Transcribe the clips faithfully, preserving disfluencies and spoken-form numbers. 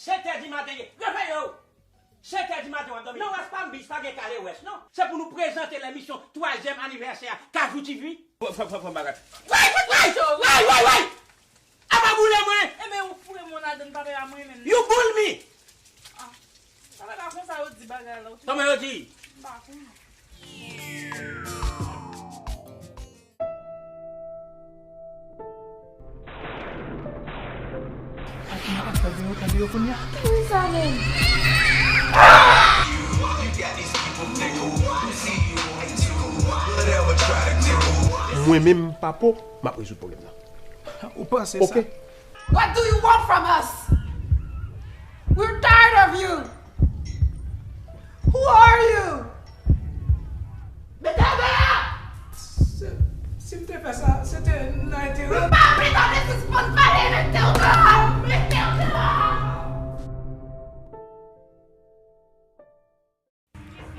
Sèt è di maten ye. Reveye w! Sèt è di maten w ap dòmi. Nan West Palm Beach pa gen kale West non. Se pou nou prezante lè misyon twazyèm anivèsè a Kajou T V. Fò, fò, fò, fò bagay. Way, way, way, way, way! Apa boule mwen! Enben ou foure mwen ladann, pa vle a mwen menm. You bull me! Ah, sa pa konsa yo di bagay la. Kòman yo di? M pa konnen. Mwen menm, Papo, m ap rezoud pwoblèm nan. Ou panse sa? Oke. What do you want from us? We're tired of you. Who are you? Mete w deyò! Si, si m te fè sa, se te nan enterè. M pa vle tande sispann pale, mete w deyò! Mete w deyò!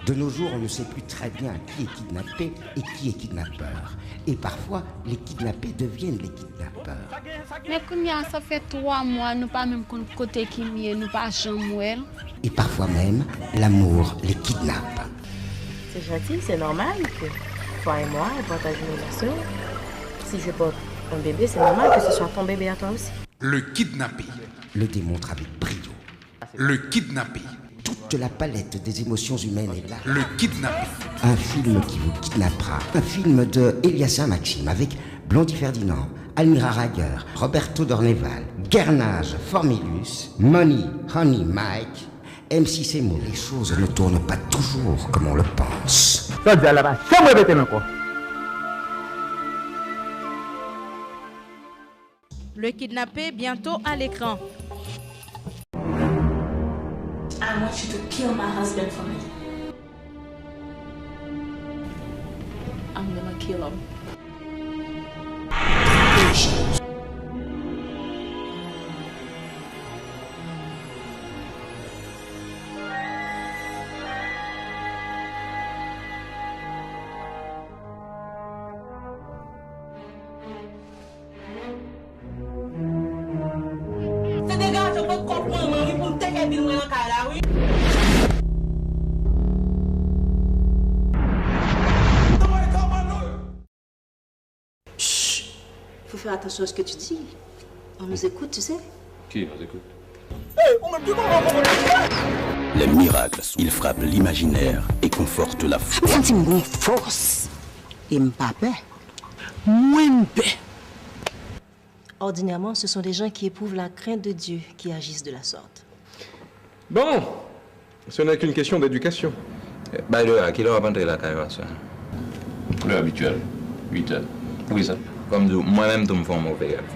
De nos jours, on ne sait plus très bien qui est kidnappé et qui est kidnappeur. Et parfois, les kidnappés deviennent les kidnappeurs. Men kounye a, sa fè twa mwa, nou pa menm konn kote Kim ye, nou pa janm wè l. Et parfois même, l'amour les kidnappe. C'est gentil, c'est normal que toi et moi, on partage une relation. Si je porte un bébé, c'est normal que ce soit ton bébé à toi aussi. Le kidnappé. Le démontre avec brio. Le kidnappé. Toute la palette des émotions humaines est là. Le kidnappé. Un film qui vous kidnappera. Un film de Eliasa Maxime avec Blondy Ferdinand, Almira Rager, Roberto Dorneval, Guernage, Formilus, Money, Honey, Mike, M C Semo. Les choses ne tournent pas toujours comme on le pense. Sa w di a la pa janm repete l ankò. Le kidnappé, bientôt à l'écran. I want you to kill my husband for me. I'm gonna kill him. Se degaje w pot kòb manman wi pou m teke bil mwen nan kay la wi. Chut! Faut faire attention à ce que tu dis. On nous écoute, tu sais. Qui nous écoute? Les miracles, ils frappent l'imaginaire et confortent la foi. M santi m gon fòs e m pa pè. Mwen m pè. Ordinairement, ce sont des gens qui éprouvent la crainte de Dieu qui agissent de la sorte. Bon, ce n'est qu'une question d'éducation. By the way, a kilè w ap antre lakay ou aswè? Lè abityèl, uit è. Poukisa? Kòm di w, mwen menm tou m fè yon move rèv.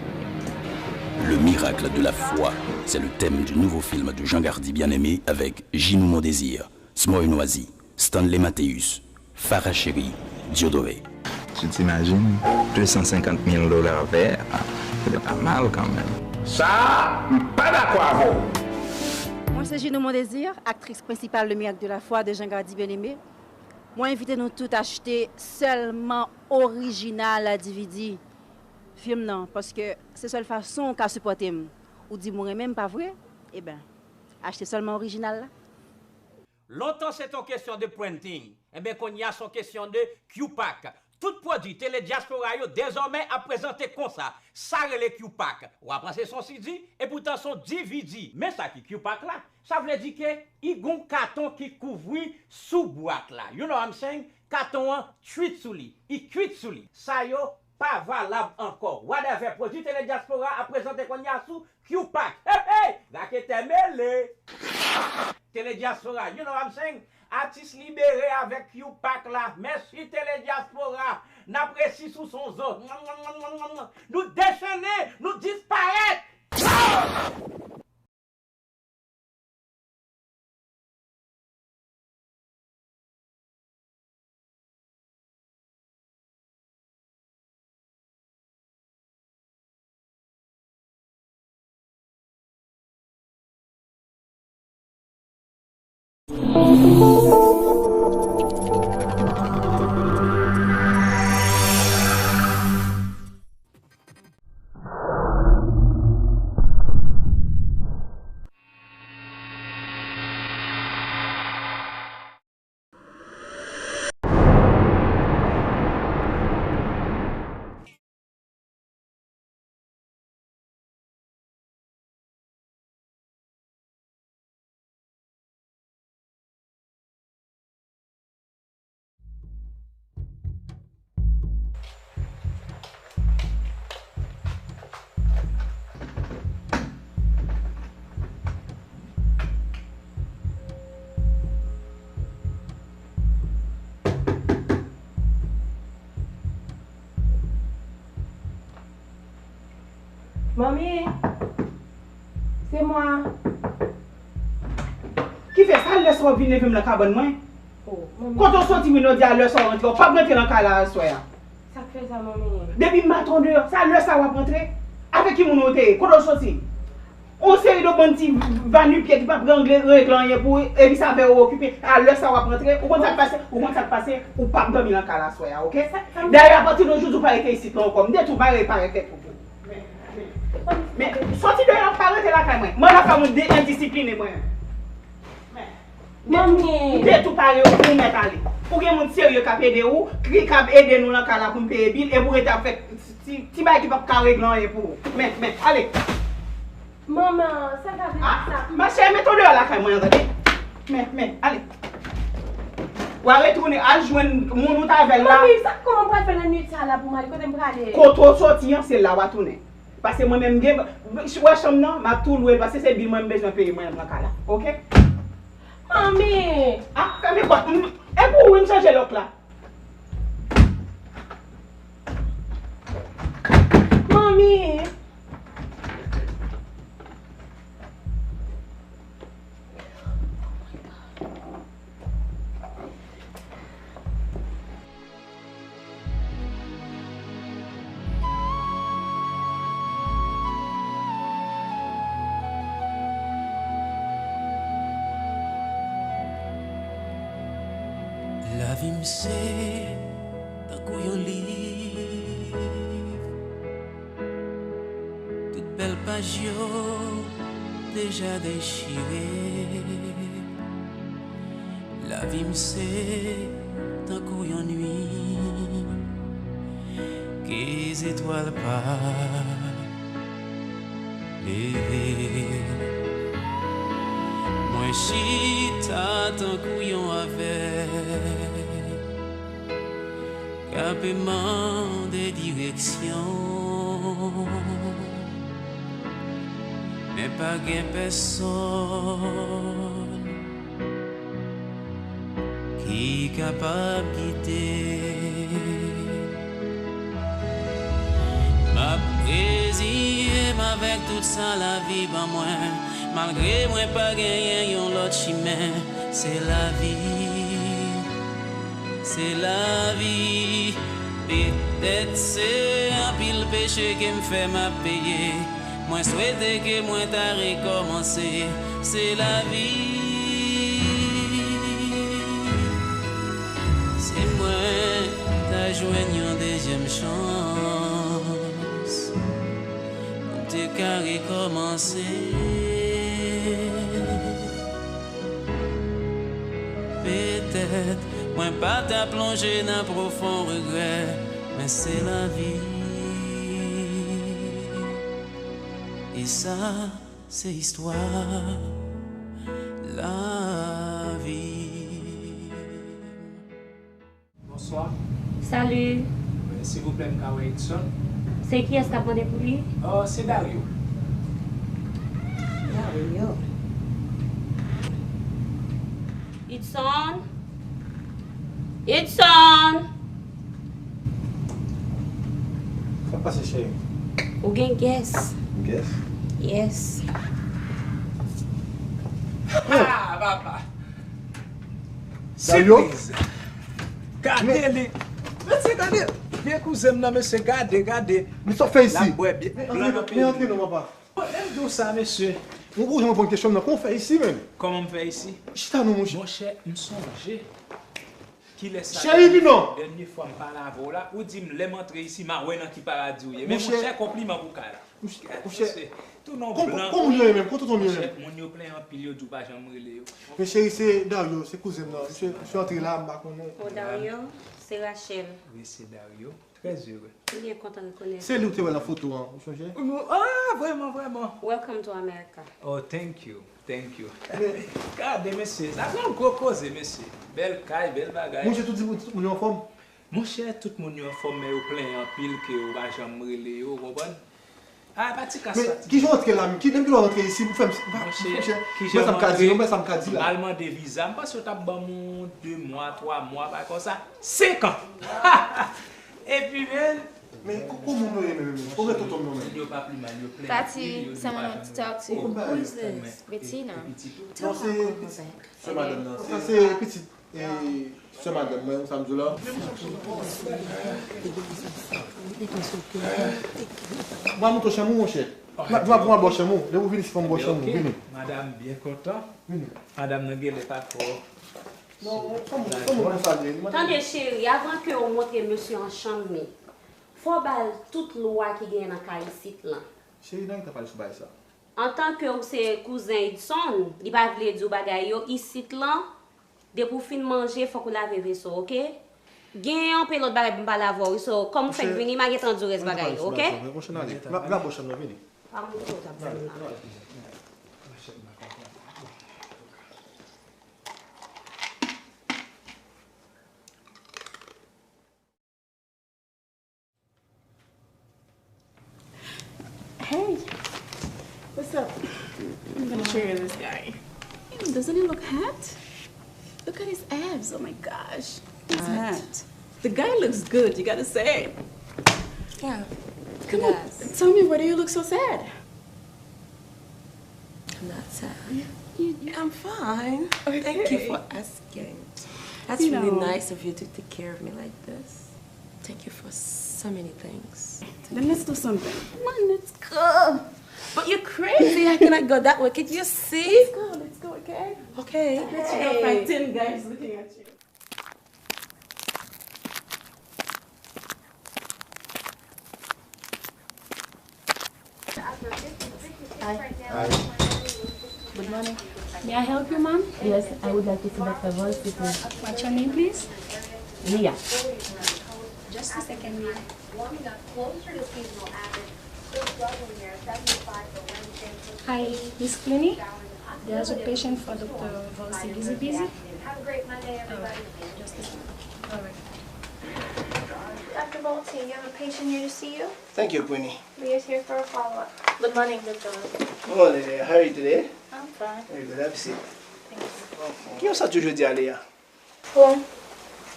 Le miracle de la foi, c'est le thème du nouveau film de Jean Gardy Bien-Aimé avec Ginou Mondésir, Smoy Noisy, Stanley Mathéus, Farah Chéry, Diodoré. Tu t'imagines, deux cent cinquante mille dollars verts, c'est pas mal quand même. Sa a, m pa dakò avè w. Mwen se Ginou Mondésir, aktris prensipal Le Miracle de la Foi de Jean Gardy Bien-Aimé. Mwen envite nou tout achte sèlman orijinal D V D fim nan, paske se sèl fason w ka sipòte m. Ou di m ou renmen m, pa vre? Eben, achte sèlman orijinal la. Lontan se t on kesyon de printing. Enben kounye a s on kesyon de Q-Pack. Tout pwodui Tele Diaspora yo dezòmè ap prezante konsa. Sa rele Q-Pack. W a panse s on C D, epoutan s on D V D. Men sa ki Q-Pack la, sa vle di ke i gon katon ki kouvri sou bwat la. You know what I'm saying? Katon an cuit sou li. I cuit sou li. Sa yo pa valab ankò. Whatever, pwodui Tele Diaspora ap prezante kounye a sou Q-Pack. Hey, hey! Raketè mele! Tele Diaspora, you know what I'm saying? Atis libere avèk Q-Pack la. Mèsi Tele Diaspora. N ap resi sou s on zo. Nou dechene, nou disparèt! Manmi, se mwa. Ki fè sa lè sa w vin leve m nan kabann mwen? Kote w soti vin jodi a lè sa w rantre? W p ap rantre nan kay la aswè a. Sa k fè sa, manmi? Depi maten w deyò, sa lè sa w ap rantre? Avèk ki moun ou te ye? Kote w soti? Yon seri de bann ti vanipye ki p ap regle, regle anyen pou ou, epi sa fè ou okipe. A lè sa w ap rantre, ou konn sa k pase? Ou konn sa k pase? Ou p ap dòmi nan kay la aswè a, oke? Dayè, apati de jodi, ou pa rete isit la ankò. M detou pare, pare tèt ou. Men, soti deyò, pa rete lakay mwen. Mwen lakay mwen de endisiplinen mwen. Men, men, ou detou pare, ou mèt ale. Ou gen moun serye k ap ede ou, ki k ap ede nou nan kay la pou n peye bil, epi ou rete ap fè ti, ti bagay ki p ap ka regle anyen pou ou. Men, men, ale. Manman, sa ta vle di sa? Machè, mete w deyò lakay mwen an, tande. Men, men, ale. W a retounen, al jwenn moun ou t avè l la. Manmi, sa kòman m pral fè nan nwit sa la pou m ale? Kote m prale? Kote w soti an, se la w a tounen. Paske mwen menm, m gen, wè chanm nan, m ap tou lwe l, paske se bil mwen m bezwen peye, mwen menm nan kay la. Oke? Manmi! A, fèmen pòt. E pou ou, wi, m chanje lòk la. Manmi! Lavi m se tankou yon liv. Tout bèl paj yo deja dechire. Lavi m se tankou yon nuit ke zetwal pa leve. Mwen chita tankou yon avèg k ap mande direksyon, men pa gen pèsòn ki kapab gide. M ap reziye m avèk tout sa lavi ban mwen, malgre mwen pa genyen yon lòt chimen. Se lavi, se lavi. Petèt se anpil peche ke m fè m ap peye. Mwen swete ke mwen ta rekòmanse. Se lavi. Si mwen ta jwenn yon dezyèm chans pou m te ka rekòmanse. Petèt mwen pa ta plonje nan pwofon regrè, men se lavi. E sa, se istwa lavi. Bonswa. Salut. Silvouplè, m ka wè Edson? Se kiyès k ap mande pou li? Oh, se Dario. Dario. Edson? Edson? Sa k pase, cheri? Ou gen guest. Guest? Yes. Ha, papa! Dario? Sipriz! Gade li! Mesye, gade! Vye kouzen m nan, mesye, gade, gade! Men sa w fè isi? L ap bwè byen. Men antre, men antre non, papa. Lè m di w sa, mesye. Ou, ou janm reponn kesyon m nan. Kòman w fè isi, menm? Kòman m fè isi? Chita non, monchè. Monchè, m sonje. Kilès sa? Cheri, vin non. Dènye fwa m pale avè w la, ou di m lè m antre isi, m a wè nan ki paradi w ye. Men monchè, konpliman pou kay la. Monchè, tou non blan. Kòman w ye menm? Kòman tonton m ye menm? Monchè, moun yo plenyen anpil, yo di w pa janm rele yo. Men cheri, se Dario, se kouzen m nan. Misye, misye antre la, m pa konnen. O, Dario, se Rachel. Wi, se Dario. Très heureux. M byen kontan rekonèt ou. Se li w te wè nan foto an, ou sonje? Ah, vrèman, vrèman. Welcome to America. Oh, thank you, thank you. Gade, mesye, sa se yon gwo koze, mesye. Bèl kay, bèl bagay. Monchè, tout di, tout moun yo anfòm? Monchè, tout moun yo anfòm, men yo plenyen anpil ke yo pa janm rele yo, ou konprann? Ah, pa ti kas, men pa ti kijan w antre la menm? Ki, depi lè w antre isi, pou fè m, monchè, monchè, kijan m antre? Mwen sa m ka di, non, mwen sa m ka di la. M al mande viza, m panse yo t ap ban m yon de mwa, twa mwa, bagay konsa. Senk an! Epi, men, Men kou- kou moun nou ye menm, menm? Kou gen tonton m nou menm? Yo pa pli mal, yo plen. Tati, someone want to talk to you. Who is this? Bettina. Non, se pitit sè madanm nan. Sa se pitit, e, sè madanm mwen, sa m di w la. Mwen montre w chanm ou, monchè. Mwen, mwen, mwen bò chanm ou. Depi w vini si fò m bò chanm ou, vini. Madanm byen kontan. Vini. Madanm nan genlè pa twò. Non, kòman, kòman konsa vle? Tande cheri, avan ke w montre mesye an chanm li, fò w ba l tout lwa ki genyen nan kay isit lan. Cheri, nan gentan pale sou bagay sa. Antanke w se kouzen Idson, li pa vle di w bagay yo isit lan. Depi w fin manje, fòk ou lave veso, oke? Gen anpil lòt bagay pou m pale avè w, wi, so, kòm ou fèk vini, m a gentan di w rès bagay yo, oke? Mwen kontan pale sou bagay sa, mwen kontan ale. N ap, n ap bò chanm nan, vini. Pa montre w t ap di m la. Hey, what's up? I'm gonna show you this guy. Damn, doesn't he look hot? Look at his abs. Oh my gosh. He's hot. The guy looks good, you gotta say. Yeah, he does. Come on, tell me, why do you look so sad? I'm not sad. You, you, I'm fine. Okay. Thank you for asking. That's really nice of you to take care of me like this. Thank you for so many things. Then let's do something. Come on, let's go. But you're crazy. I cannot go that way. Can't you see? Let's go, let's go, okay? Okay. I bet you got like ten guys looking at you. Hi. Hi. Good morning. May I help you, ma'am? Yes, I would like to see Doctor Volcy, please. What's your name, please? Leah. Just a second, Leah. Hi, Miss Clooney. There's a patient for Doctor Volcy. Is he busy? Oh, just a second. All right. Doctor Volcy, you have a patient here to see you. Thank you, Queenie. Leah's here for a follow-up. Good morning, Doctor. Good morning, Leah. How are you today? I'm fine. Very good. Have a seat. Thank you. Kijan w santi w jodi a, Leah? Bon,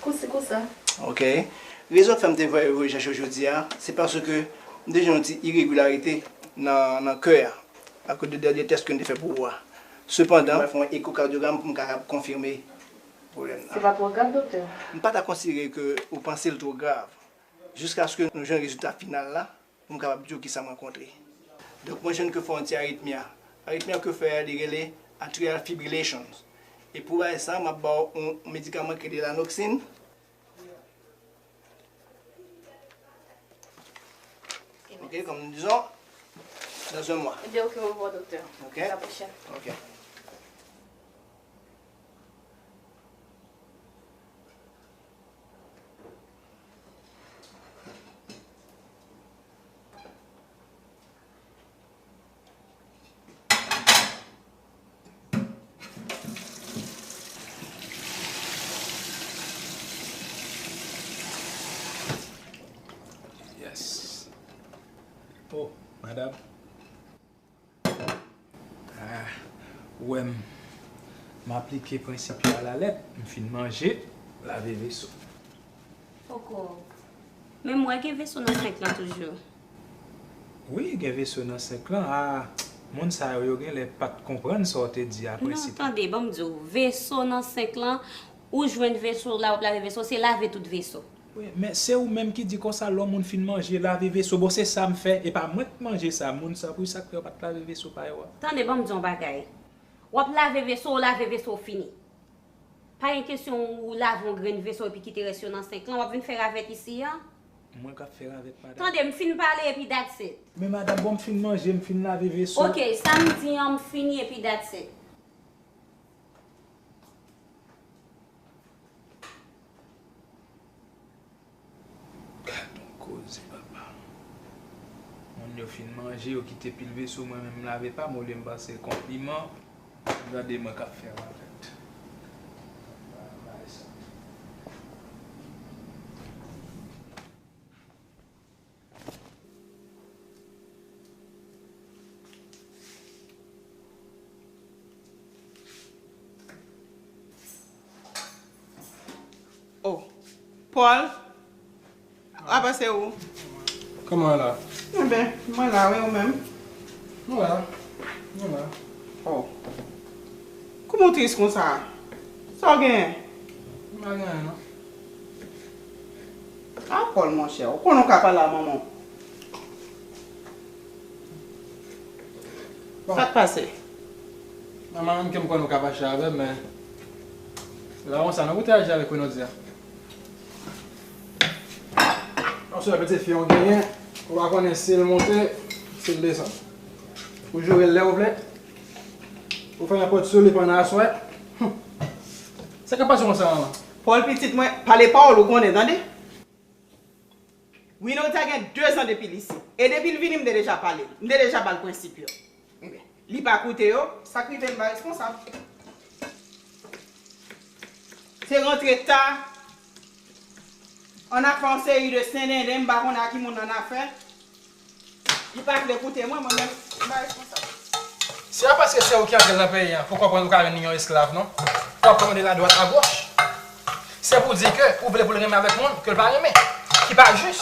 kousi kousa. Ok. Rezon k fè m te voye, voye chèche w jodi a, se paske m te jwenn yon ti iregilarite nan, nan kè a, akoz de dènye tès ke m te fè pou ou a. Sepandan, mwen fè yon ekokadyogram pou m kapab konfime pwoblèm nan. Se pa twò grav, doktè? M pa ta konsidere ke ou panse l twò grav, jiskaske nou jwenn rezilta final la, pou m kapab di w kisa m rankontre. Donk, mwen jwenn ke fè yon ti aritmi a. Aritmi a ke fè a, li rele atrial fibrillation. E pou bagay sa, m ap ba w yon, yon medikaman ki rele lanoksin. Ok, comme nous disons, dans un mois. Ebyen, ok, au revoir, docteur. Ok. À la prochaine. Ok. Yes. Oh, madam. Ah, ou wè m, m aplike prensip yo alalèt, m fin manje, lave veso. Poko. Men m wè gen veso nan senk lan toujou. Wi, gen veso nan senk lan. Ah, moun sa yo, yo genlè pa t konprann sa w te di a. Non, prensip. Tande, ban m di w, veso nan senk lan, ou jwenn veso la, w ap lave veso, se lave tout veso. Wi, men se ou menm ki di konsa, lè yon moun fin manje, lave veso. Bon, se sa m fè, e pa mwen k manje sa, moun sa, pou sa k fè yo pa t lave veso pa yo a. Tande, ban m di w yon bagay. W ap lave veso, w lave veso, fini. Pa gen kesyon ou lave yon grenn veso epi kite rès yo nan senk lan, w ap vin fè ravèt isi a. Mwen k ap fè ravèt, madanm. Tande, m fin pale epi that's it. Men madanm, bon, m fin manje, m fin lave veso. Ok, sa m di an, m fini epi that's it. Gad yon koze, papa. Moun yo fin manje, yo kite pil veso, mwen menm m lave pa m, olye m pase konpliman, gade mwen k ap fè ravèt. Oh, Paul, apa se ou? Kòman w la? Enben, mwen la, wi, ou menm? Nou la. Nou la. Oh. Kòman w tris konsa? Sa w genyen? M pa gen anyen, non. A, Pòl, monchè, ou konnen w ka pale a manman w. Bon. Sa k pase? Manman, menm ke m konnen w ka fache avè m, men la konsa, non, pou te aji avèk Winodya. Yon sèl pitit fi w genyen, ou pa konnen si l monte, si l desann. Ou joure l lè w vle, ou fè nenpòt sou li pandan aswè. Hum. Sa k ap pase konsa, manman? Pòl, pitit mwen, pale pawòl ou konnen, tande? Winodya gen dezan depi l isit. E depi l vini, m te deja pale l. M te deja ba l prensip yo. Ebyen, li pa koute yo, sa k rive m pa responsab. Se rantre ta, ann ap fè yon seri de sendenden, m pa konnen a ki moun l ann afè. Li pa vle koute mwen, mwen menm, m pa responsab. Se pa paske se ou ki antre l nan peyi a pou konprann ou ka vin yon esklav, non. Pou ap kòmande l adwat agoch. Se pou di ke ou vle pou l renmen avèk moun ke l pa renmen, ki pa jis.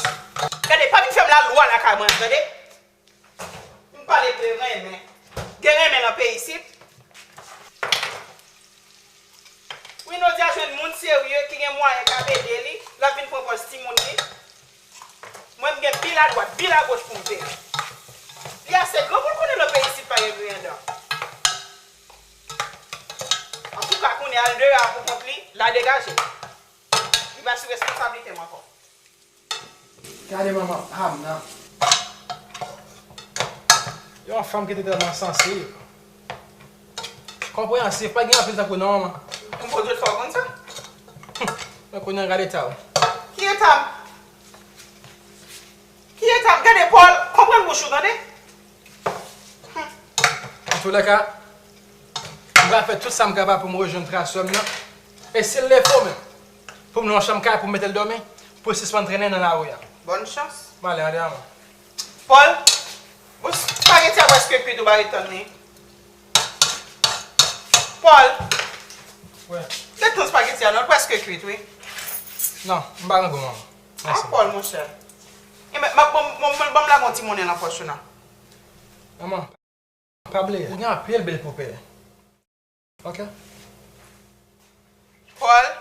Gade, pa vin fè m lalwa lakay mwen, tande? M pale de renmen. Gen renmen nan peyi isit? Winodya jwenn moun serye ki gen mwayen k ap ede li, l ap vin pran pòz timoun li. Mwen, m gen bil adwat, bil agoch pou m peye. Li ase gran pou l konnen nan peyi isit pa gen griyen dan. Antouka, kounye a, l deyò a pou kont li, l a degaje. Li pa sou responsablite m ankò. Gade manman pa m nan. Yon fanm ki te tèlman sansib. Konpreyansif, pa gen anpil tankou non, manman. M poze l fò konn sa. Humm, men kounye a gade eta w. Ki eta m? Ki eta m? Gade Pòl, konprann bouch ou, tande? Antoulèka, m pral fè tout sa m kapab pou m rejwenn tras sè m nan. E si l lefo menm, pou m lwe yon chanm kay pou m mete l dòmi, pou l sispann trennen nan lari a. Bòn chans. M ale, andedan mwen. Pòl, bon, spageti a prèske kwit, ou pa ret tann li. Pòl. Wi. Ret tann spageti a, non, l prèske kwit, wi. Non, m pa gen gou, manman. Mèsi. A, Pòl, monchè. Enben, m ap, bon, bon, bon, ban m lage yon ti monnen nan pòch ou nan. Manman. Pa bliye, ou gen anpil bil pou peye. Oke? Pòl?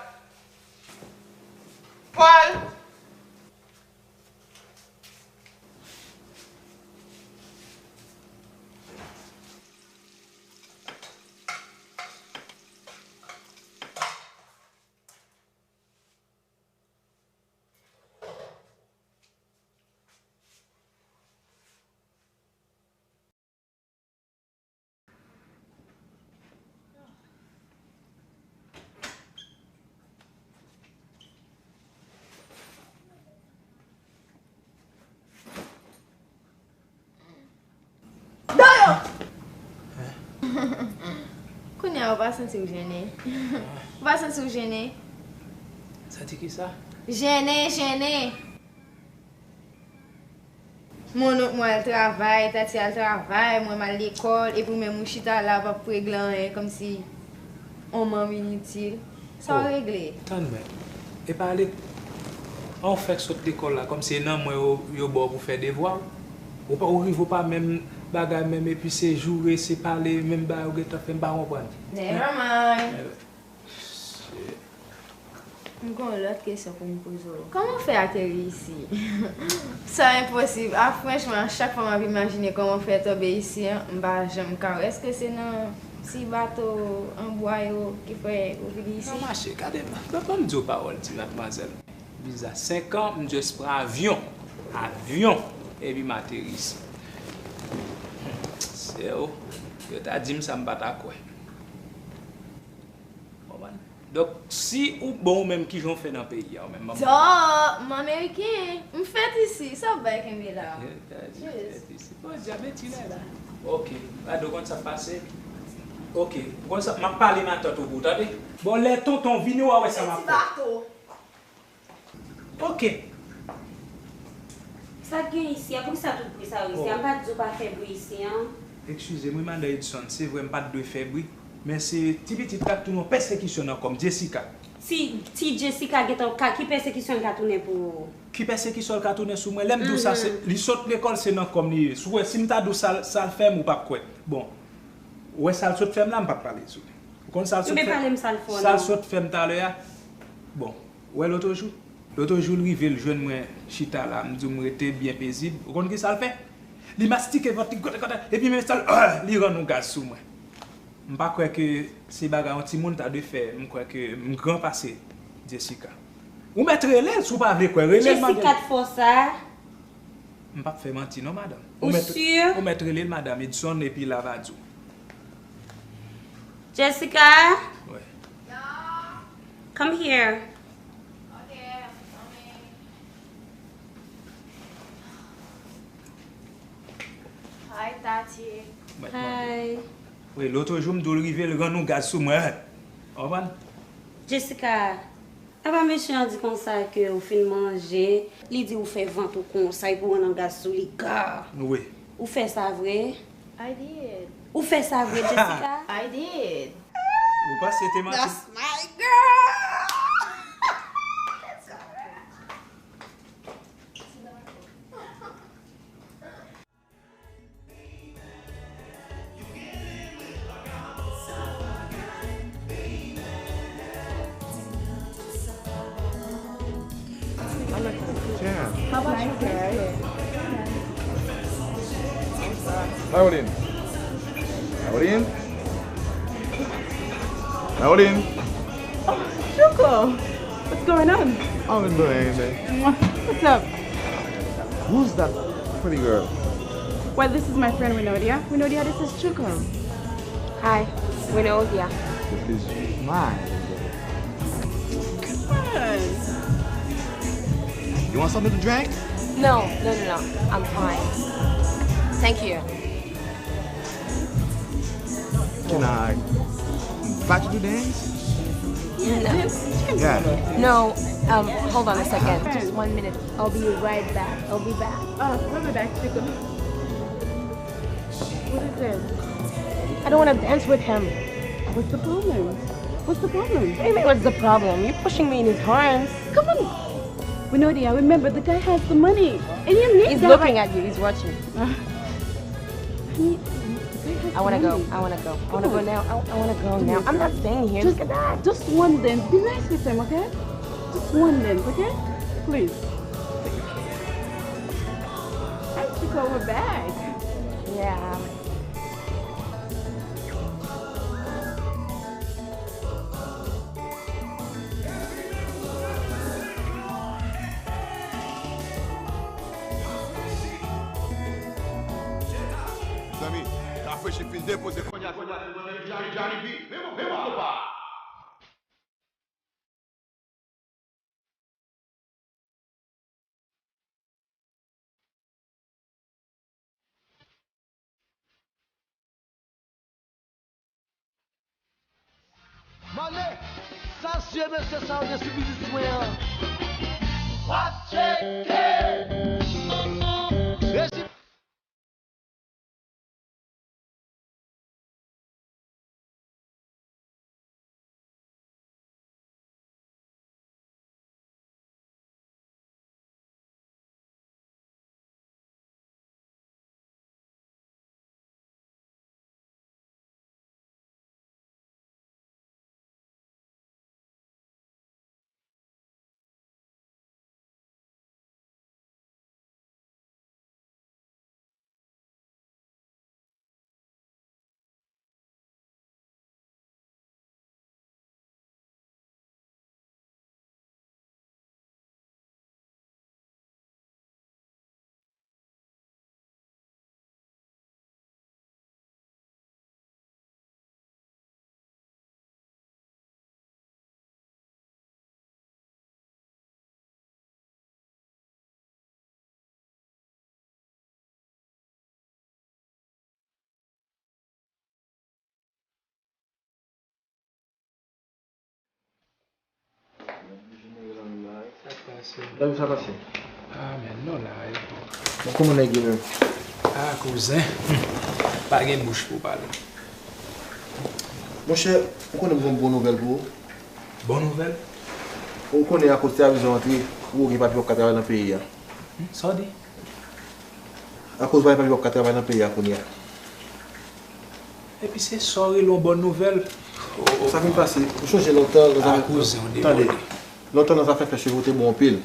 Pòl? Dodo! Kounye a, ou pa santi w jennen? Ou pa santi w jennen? Santi kisa? Jennen, jennen! Mon onk mwen al travay, Tati al travay, mwen m al lekòl, epi w menm ou chita la, w p ap regle anyen, kòmsi on manm initil. Sa w regle? Tann mwen. Epa ale, an w fèk sot lekòl la, kòmsi e nan mwen yo, yo ba w pou fè devwa w. Ou pa, ou rive, ou pa menm bagay menm, epi se joure, se pale, menm bagay ou gentan fè, m pa konprann. Never mind. M gen yon lòt kesyon pou m poze w. Kòman w fè ateri isi? Sa enposib. A, franchman, a chak fwa m ap imajine kòman w fè tonbe isi an, m pa janm ka wè. Èske se nan ti bato an bwa yo ki fè ou vini isi? Non, mache, gade, ban, ban m di w pawòl, ti madmwazèl. Viza senk an, m just pran avyon. Avyon! Epi m ateri isi. Se w. Yo ta di m sa, m pa ta kwè. Konprann? Donk, si ou bon ou menm, kijan w fè nan peyi a, ou menm, manman? Dò, m ameriken, m fèt isi, sa w bay kenbe la? Fèt isi. Bon, djab, e ti lè la. Oke, gade, ou konn sa k pase? Oke, ou konn sa, m ap pale matant ou pou w tande. Bon, lè tonton vini, w a wè sa m ap fè. Ti bato. Oke. Sa k gen isi a? Poukisa tout bri sa yo isi a? M pa t di w pa fè bri isi an. Eskize m wi, madan Edson, se vre m pa t dwe fè bri, men se ti pitit la k tounen yon pèsekisyon nan kò m, Jessica. Ti, ti Jessica gentan ka, ki pèsekisyon l ka tounen pou ou? Ki pèsekisyon l ka tounen sou mwen? Lè m di w sa, se, li sot lekòl, se nan kò m li ye. Si w wè, si m ta di w sa, sa l fè m, ou p ap kwè. Bon, ou wè sa l sot fè m la, m p ap pale sou li. Ou konn sa l sot fè m? Sa l sot fè m talè a? Bon, ou wè lòt jou? Lòt jou, l rive, l jwenn mwen chita la, m di w m rete byen pezib. Ou konn ki sa l fè? Li mastike vant li, kote, kote, epi menm sa l, li rann yon gaz sou mwen. M pa kwè ke se bagay yon timoun ta dwe fè. M kwè ke m gran pase Jessica. Ou mèt rele l si w pa vle kwè. Rele l, mande l. Jessica t fò sa? M p ap fè manti non, madanm. Ou mèt, ou mèt rele l, madanm Edson, epi l a va di w. Jessica? Wi. Come here. Hi, Tati. Hi. Wi, lòt jou m di w l rive, l rann yon gaz sou mwen. Ou konprann? Jessica, apa mesye an di konsa ke ou fin manje, li di ou fè vant ou konsa, epi ou rann yon gaz sou li, ga. Wi. Ou fè sa vre? I did. Ou fè sa vre, Jessica? I did. Ou panse te manti? That's my girl! Damn. How about you guys? Marilyn. Marilyn. Marilyn. Oh, Shuko. What's going on? I haven't done anything. Mwah. What's up? Who's that pretty girl? Well, this is my friend Winodia. Winodia, this is Chuko. Hi, Winodia. This is mine. Come on. You want something to drink? No, no, no, no. I'm fine. Thank you. Can I invite you to dance? No. Yeah. No, um, hold on a second. Just one minute. I'll be right back. I'll be back. Uh, we'll be back. What is this? I don't want to dance with him. What's the problem? What's the problem? What do you mean, what's the problem? You're pushing me in his arms. Come on. Winodia, remember, the guy has the money. And you need that. He's looking at you. He's watching. Uh, I need, the guy has the money. I wanna go. I wanna go. I wanna go now. I, I wanna go now. I'm not staying here. Look at that. Just one dance. Be nice with him, okay? Just one dance, okay? Please. Thank you. We're back. Yeah. Zanmi, rafrechi fin depoze kounye a, kounye a, kounye a, Janibi, vin, vin, vin, vin. Mande, sa zye mesye sa yo gen sou biznis mwen an? W ap tcheke! Rejim Sa k pase? Sa k pase? Ah, men non la, e. Bon, kòman nèg yo menm? Ah, kouzen. Pa gen bouch pou pale. Monchè, ou konnen m gen yon bon nouvèl pou ou. Bon nouvèl? Ou konnen akoz te avize w antre, Ou gen papye w ap ka travay nan peyi a. Hmm, sa w di? Akoz w pa gen papye w ap ka travay nan peyi a kounye a. Epi se sa w rele yon bòn nouvèl. Sa vin pase, ou sonje lontan nan zafè, tande, lontan nan zafè fè cheve ou te bon anpil.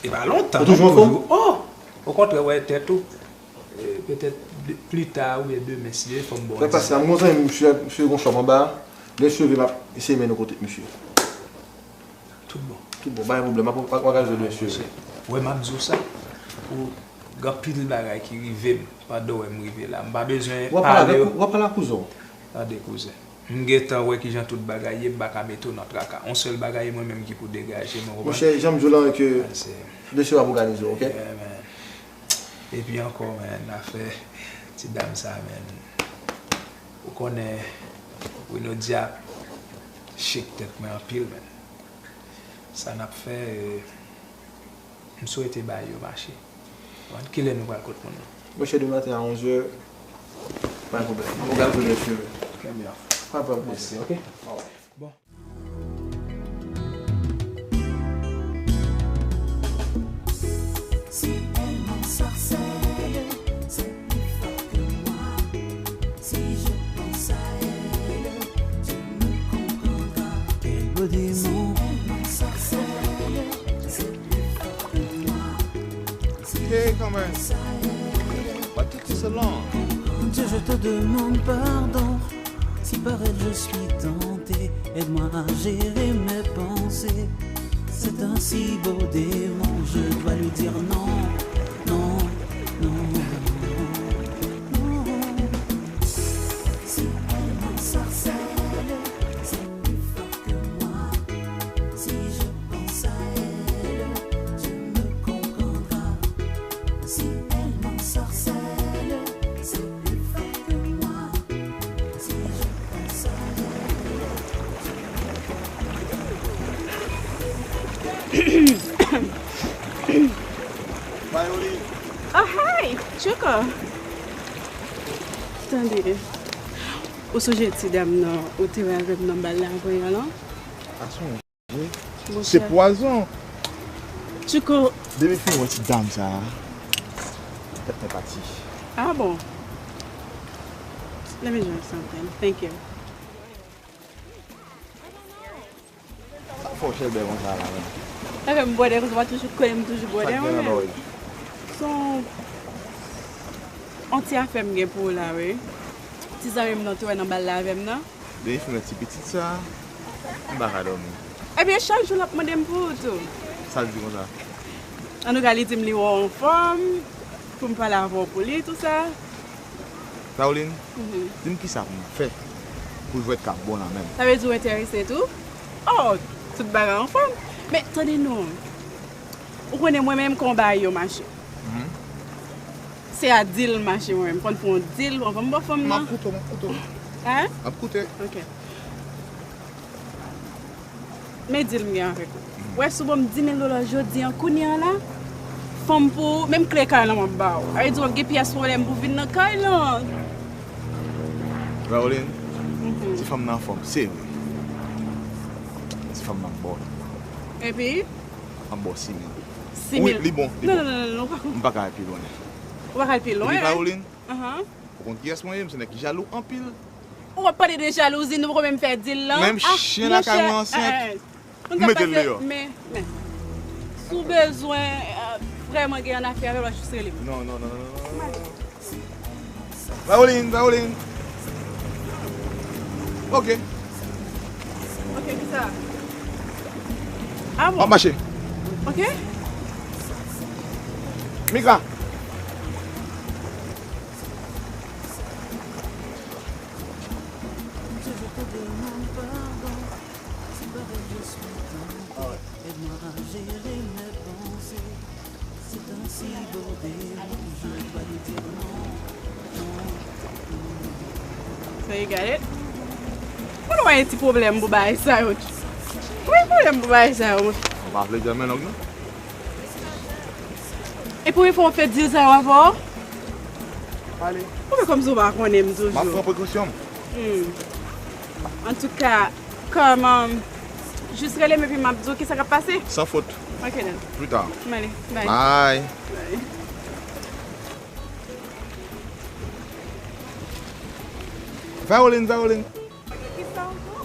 E pa lontan, ou toujou anfòm? Oh! Okontrè, wè tèt ou. Eh, petèt de- pli ta oubyen demen, si Dye fè m bon. Sa pase la, m gon zanmi m, misye, misye gon chòp anba, lè cheve m ap eseye mennen w kote misye. Tout bon. Tout bon, pa gen pwoblèm, m ap, m ap, m ap gade w demen, cheve. Wè, m ap di w sa, ou gen anpil bagay ki rive m pandan w wè m rive la. M pa bezwen pale w. W ap pale ak kouzen w. Tande, kouzen. M gentan wè kijan tout bagay ye, m pa ka mete w nan traka. On sèl bagay, e mwen menm ki pou degaje m, ou konprann? Monchè, jan m di w la, ke Mesye w ap òganize w, oke? Yeah, man. Epi ankò, man, afè ti dam sa, man. Ou konnen, Reno Diap, chik tèt mwen anpil, man. Sa n ap fè, eh, m swete bagay yo mache. Kilè nou pral kot moun nan? Monchè, demen maten a onzè, pa gen pwoblèm. Òganize w, mesye. Trè byen. Pa gen pwoblèm. Mèsi, oke? Bon. Si elle m'ensorcelle, c'est plus fort que moi. Si je pense à elle, tu me comprendras. Quel beau démon. Si elle m'ensorcelle, c'est plus fort que moi. Si je pense à elle, what took you so long? Dieu, je te demande pardon. Si par elle je suis tenté, aide-moi à gérer mes pensées. C'est un si beau démon, je dois lui dire non, non, non, non. Si elle m'ensorcelle, c'est plus fort que moi. Si je pense à elle, tu me comprendras. Si elle m'ensorcelle, c'est plus fort que moi. Si je pense à elle, tu me comprendras. Vayolin. Oh, hey, Tchouko. Tande, ou sonje ti dam nan ou te wè avè m nan bal la avanyè lan? Gason. Wi. Se pwazon. Tchouko. Depi fin wè ti dam sa a, tèt mwen pati. Ah bon? Let me drink something. Thank you. Sa fè w chèlbè konsa la menm? Sa fè m bwè dè konsa, w pa toujou konnen m toujou bwè dè mwen menm. Sa k gen nan dòy? Se yon yon ti afè m gen pou ou la, wi. Ti zanmi m nan te wè nan bal la avè m nan. Depi fin wè ti pitit sa, m pa ka dòmi. Ebyen, chak jou l ap mande m pou ou tou. Sa l di konsa? Antouka, li di m li wè w anfòm, pou m pale avè w pou li, tou sa. Vayolin, di m kisa pou m fè pou jwèt ka bon la menm. Sa vle di w enterese tou? Oh, tout bagay anfòm. Men, tande non. Ou konnen mwen menm, kòman bagay yo mache. Se a dil m mache mwen menm. Fò n fè yon dil anvan m ba w fanm nan. M ap koute w, m ap koute w. Hein? M ap koute. Ok. Men dil m gen avèk ou. Ou wè si w ban m di mil dola jodi a, kounye a la, fanm pou ou, menm kle kay lan m ap ba w. Sa vle di w ap gen pyès pwoblèm pou w vin nan kay lan. Vayolin, ti fanm nan anfòm, se vre. Ti fanm nan bon. Epi? M ap ba w sis mil. Sis mil? Wi, li bon, li bon. Non, non, non, non, non, ou pa konn. M pa ka al pi lwen. Ou pa ka al pi lwen? Epi Vayolin, ou konn kiyès mwen ye, m se nèg ki jalou anpil. Ou ap pale de jalouzi, nou poko menm fè dil lan. Menm chen lakay mwen ansent, m mete l deyò. Men, men, si w bezwen, euh, vrèman gen yon afè avè l, w a jis rele m. Non, non, non, non, non, non. Vayolin, Vayolin. Ok. Ok, kisa? Ah bon? M ap mache. Ok. Mika. So you got it? Ou wè ti pwoblèm pou bagay sa yo. Ou wè pwoblèm pou bagay sa yo. Ou pa vle di anmè lang nan? Epi ou fè yon fè dil sa yo avè w? Pale. Ou fè kòmsi ou pa konnen m toujou. M ap pran prekosyon m. Hmm. Antouka, kòman Jis rele m epi m ap di w kisa k ap pase. Sans faute. Ok, then. Plus tard. M ale. Bye. Bye. Bye. Violin, violin. Kisa ankò?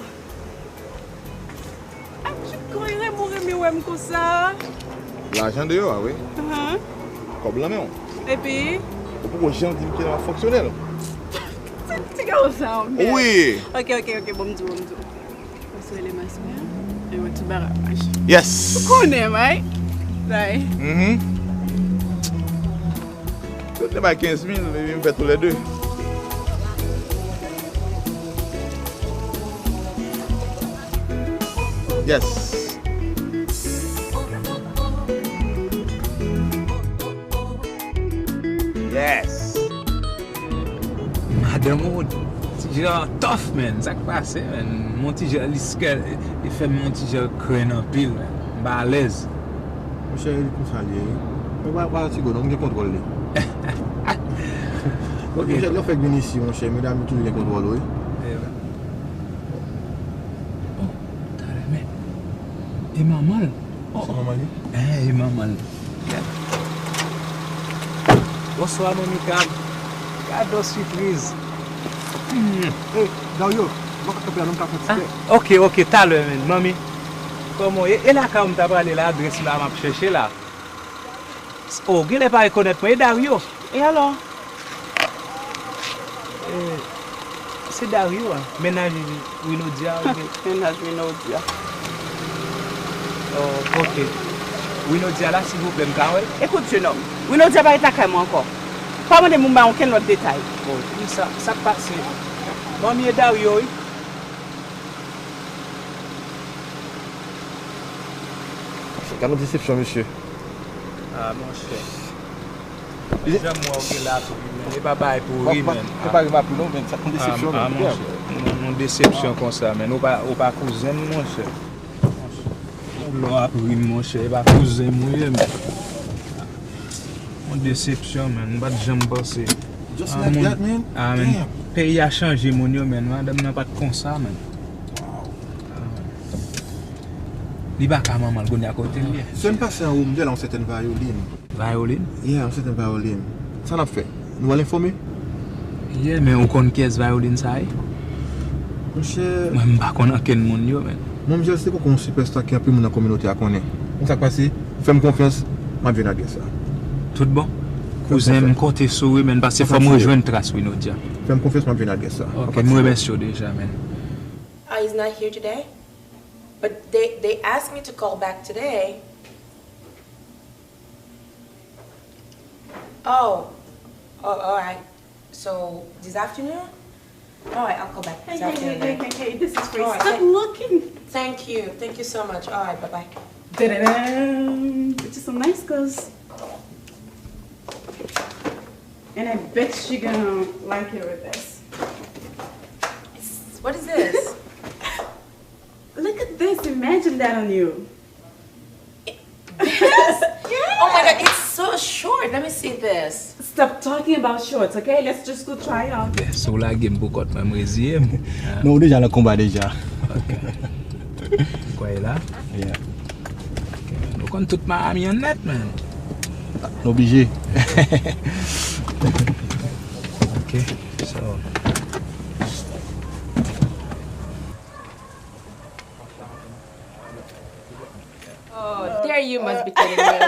Ak chik kò, e renmen w renmen wè m konsa. Lajan deyò a, wi. Ahan. Kòb lan men w. Epi? Ou poko janm di m kilè m ap fonksyone l. Ti, ti gason sa, w bèl. Wi. Ok, ok, ok, bon, m di w, m di w. Ou sou rele m aswè a? E mwen tout bagay mache. Yes. Ou konnen, right? Bye. Mhm. Tout te bay kenz mil, epi m fè toulède. Yes. Yes. Madanm ou, ti jan tough, man. Sa k pase, man? Mon ti jan, li scared, li fè m yon ti jan cringe anpil, man. M pa alèz. Monchè, e konsa l ye, wi. Mwen pa, pa ti gwo, non, m gen kontwòl li. Ok. Monchè, lè w fèk vin isi, monchè, medam yo toujou gen kontwòl, wi. E, wi. Oh, talè, men. E manman l. Oh, se manman li? Eh, e manman l. Bonswa, manmi Kab. Gad yon sipriz. Hmm. Hey, Dario, mwen ka kanpe la, non, m ka fè ti kè. Ah, ok, ok, talè, men. Manmi, kòman w ye? E lakay ou m ta prale la, adrès la m ap chèche la. Oh, genlè pa rekonèt mwen, e Dario? E alò? Eh, se Dario a, mennaj Winodia, ok. Mennaj Winodia. Oh, ok. Winodia la, silvouplè, m ka wè l? Écoute, jeune homme, Winodia pa ret lakay mwen ankò. Pa mande m pou m bay okenn lòt detay. Oh, ki sa, sa k pase? Manmi, e Dario, wi. Gad yon desepsyon, mesye. Ah, monchè. Li janm wè w gen lapri, men e pa bagay pou ri, men. Se pa ri m ap ri, non, men sa yon desepsyon, men. Ah, monchè. Yon, yon desepsyon konsa, men. Ou pa, ou pa kouzen m, monchè. Ou lò ap ri m, monchè. E pa kouzen m ou ye, men. Yon desepsyon, men. M pa t janm panse. Just like that, man. Ah, men. Damn. Peyi a chanje moun yo, men. Madanm nan pa t konsa, men. Wow. Ah, men. Li pa ka manman l kounye a kote l ye. Semèn pase an Womdèl, yon sètèn Vayolin. Vayolin? Yeah, yon sètèn Vayolin. Sa n ap fè? Nou al enfòme? Yeah, men ou konn kiyès Vayolin sa ye? Monchè. Mwen, m pa konn ankenn moun yo, men. Monchè, se poko yon sipèsta ke anpil moun nan kominote a konnen. Konn sa k pase? Fè m konfyans, m ap jwenn adrès la. Tout bon? Kouzen, m konte sou ou, men, paske fò m rejwenn tras Winodia. Fè m konfyans, m ap jwenn adrès la. Ok, m remèsye w deja, men. Ah, he's not here today? But they, they asked me to call back today. Oh. Oh, all right. So, this afternoon? All right, I'll call back this afternoon then. Hey, hey, hey, hey, hey, this is for you. All right, stop looking. Thank you. Thank you so much. All right, bye-bye. Da-da-da. Get you some nice clothes. And I bet you're gonna like it with this. What is this? Look at this. Imagine that on you. This? Yeah. Oh my God, it's so short. Let me see this. Stop talking about shorts, okay? Let's just go try it on. Yeah, so w lage m pou kont mwen, m reziye m. Non, ou deja nan konba deja. Ok. Ou kwè la? Yeah. Ok, man. Ou konn tout Miami an nèt, man. Nou oblije. Ok, so. Oh, there you must be kidding me.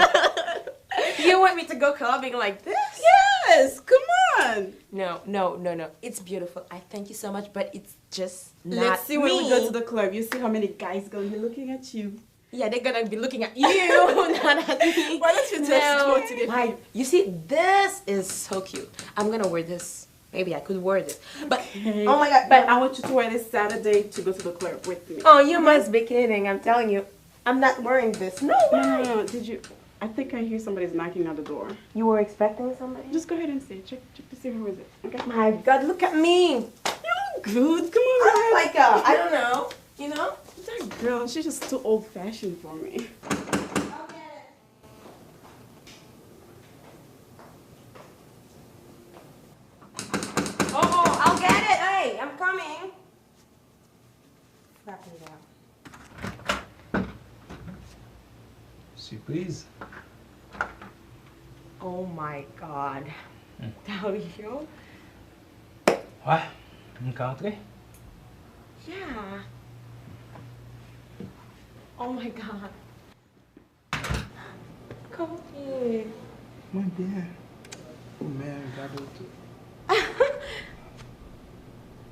You want me to go clubbing like this? Yes, come on. No, no, no, no. It's beautiful. I thank you so much, but it's just not me. Let's see when we go to the club. You see how many guys gonna be looking at you. Yeah, they're gonna be looking at you, not at me. Why don't you just go to the club? No. Why? You see, this is so cute. I'm gonna wear this. Maybe I could wear this. But, okay. Oh my God, but I want you to wear this Saturday to go to the club with me. Oh, you must be kidding. I'm telling you, I'm not wearing this. No way. No, no, no. Did you? I think I hear somebody's knocking on the door. You were expecting somebody? Just go ahead and see. Check, check to see who is it. Okay? My God, look at me. You look good. Come on, girl. I look like a, I don't know, you know? That girl, she's just too old-fashioned for me. Oh, oh, I'll get it. Hey, I'm coming. Frape la. Sipriz. Oh my God. Dario. Wè, m ka antre? Yeah. Oh my God. Kòman w ye? Mwen byen. Ou menm, gade w tou.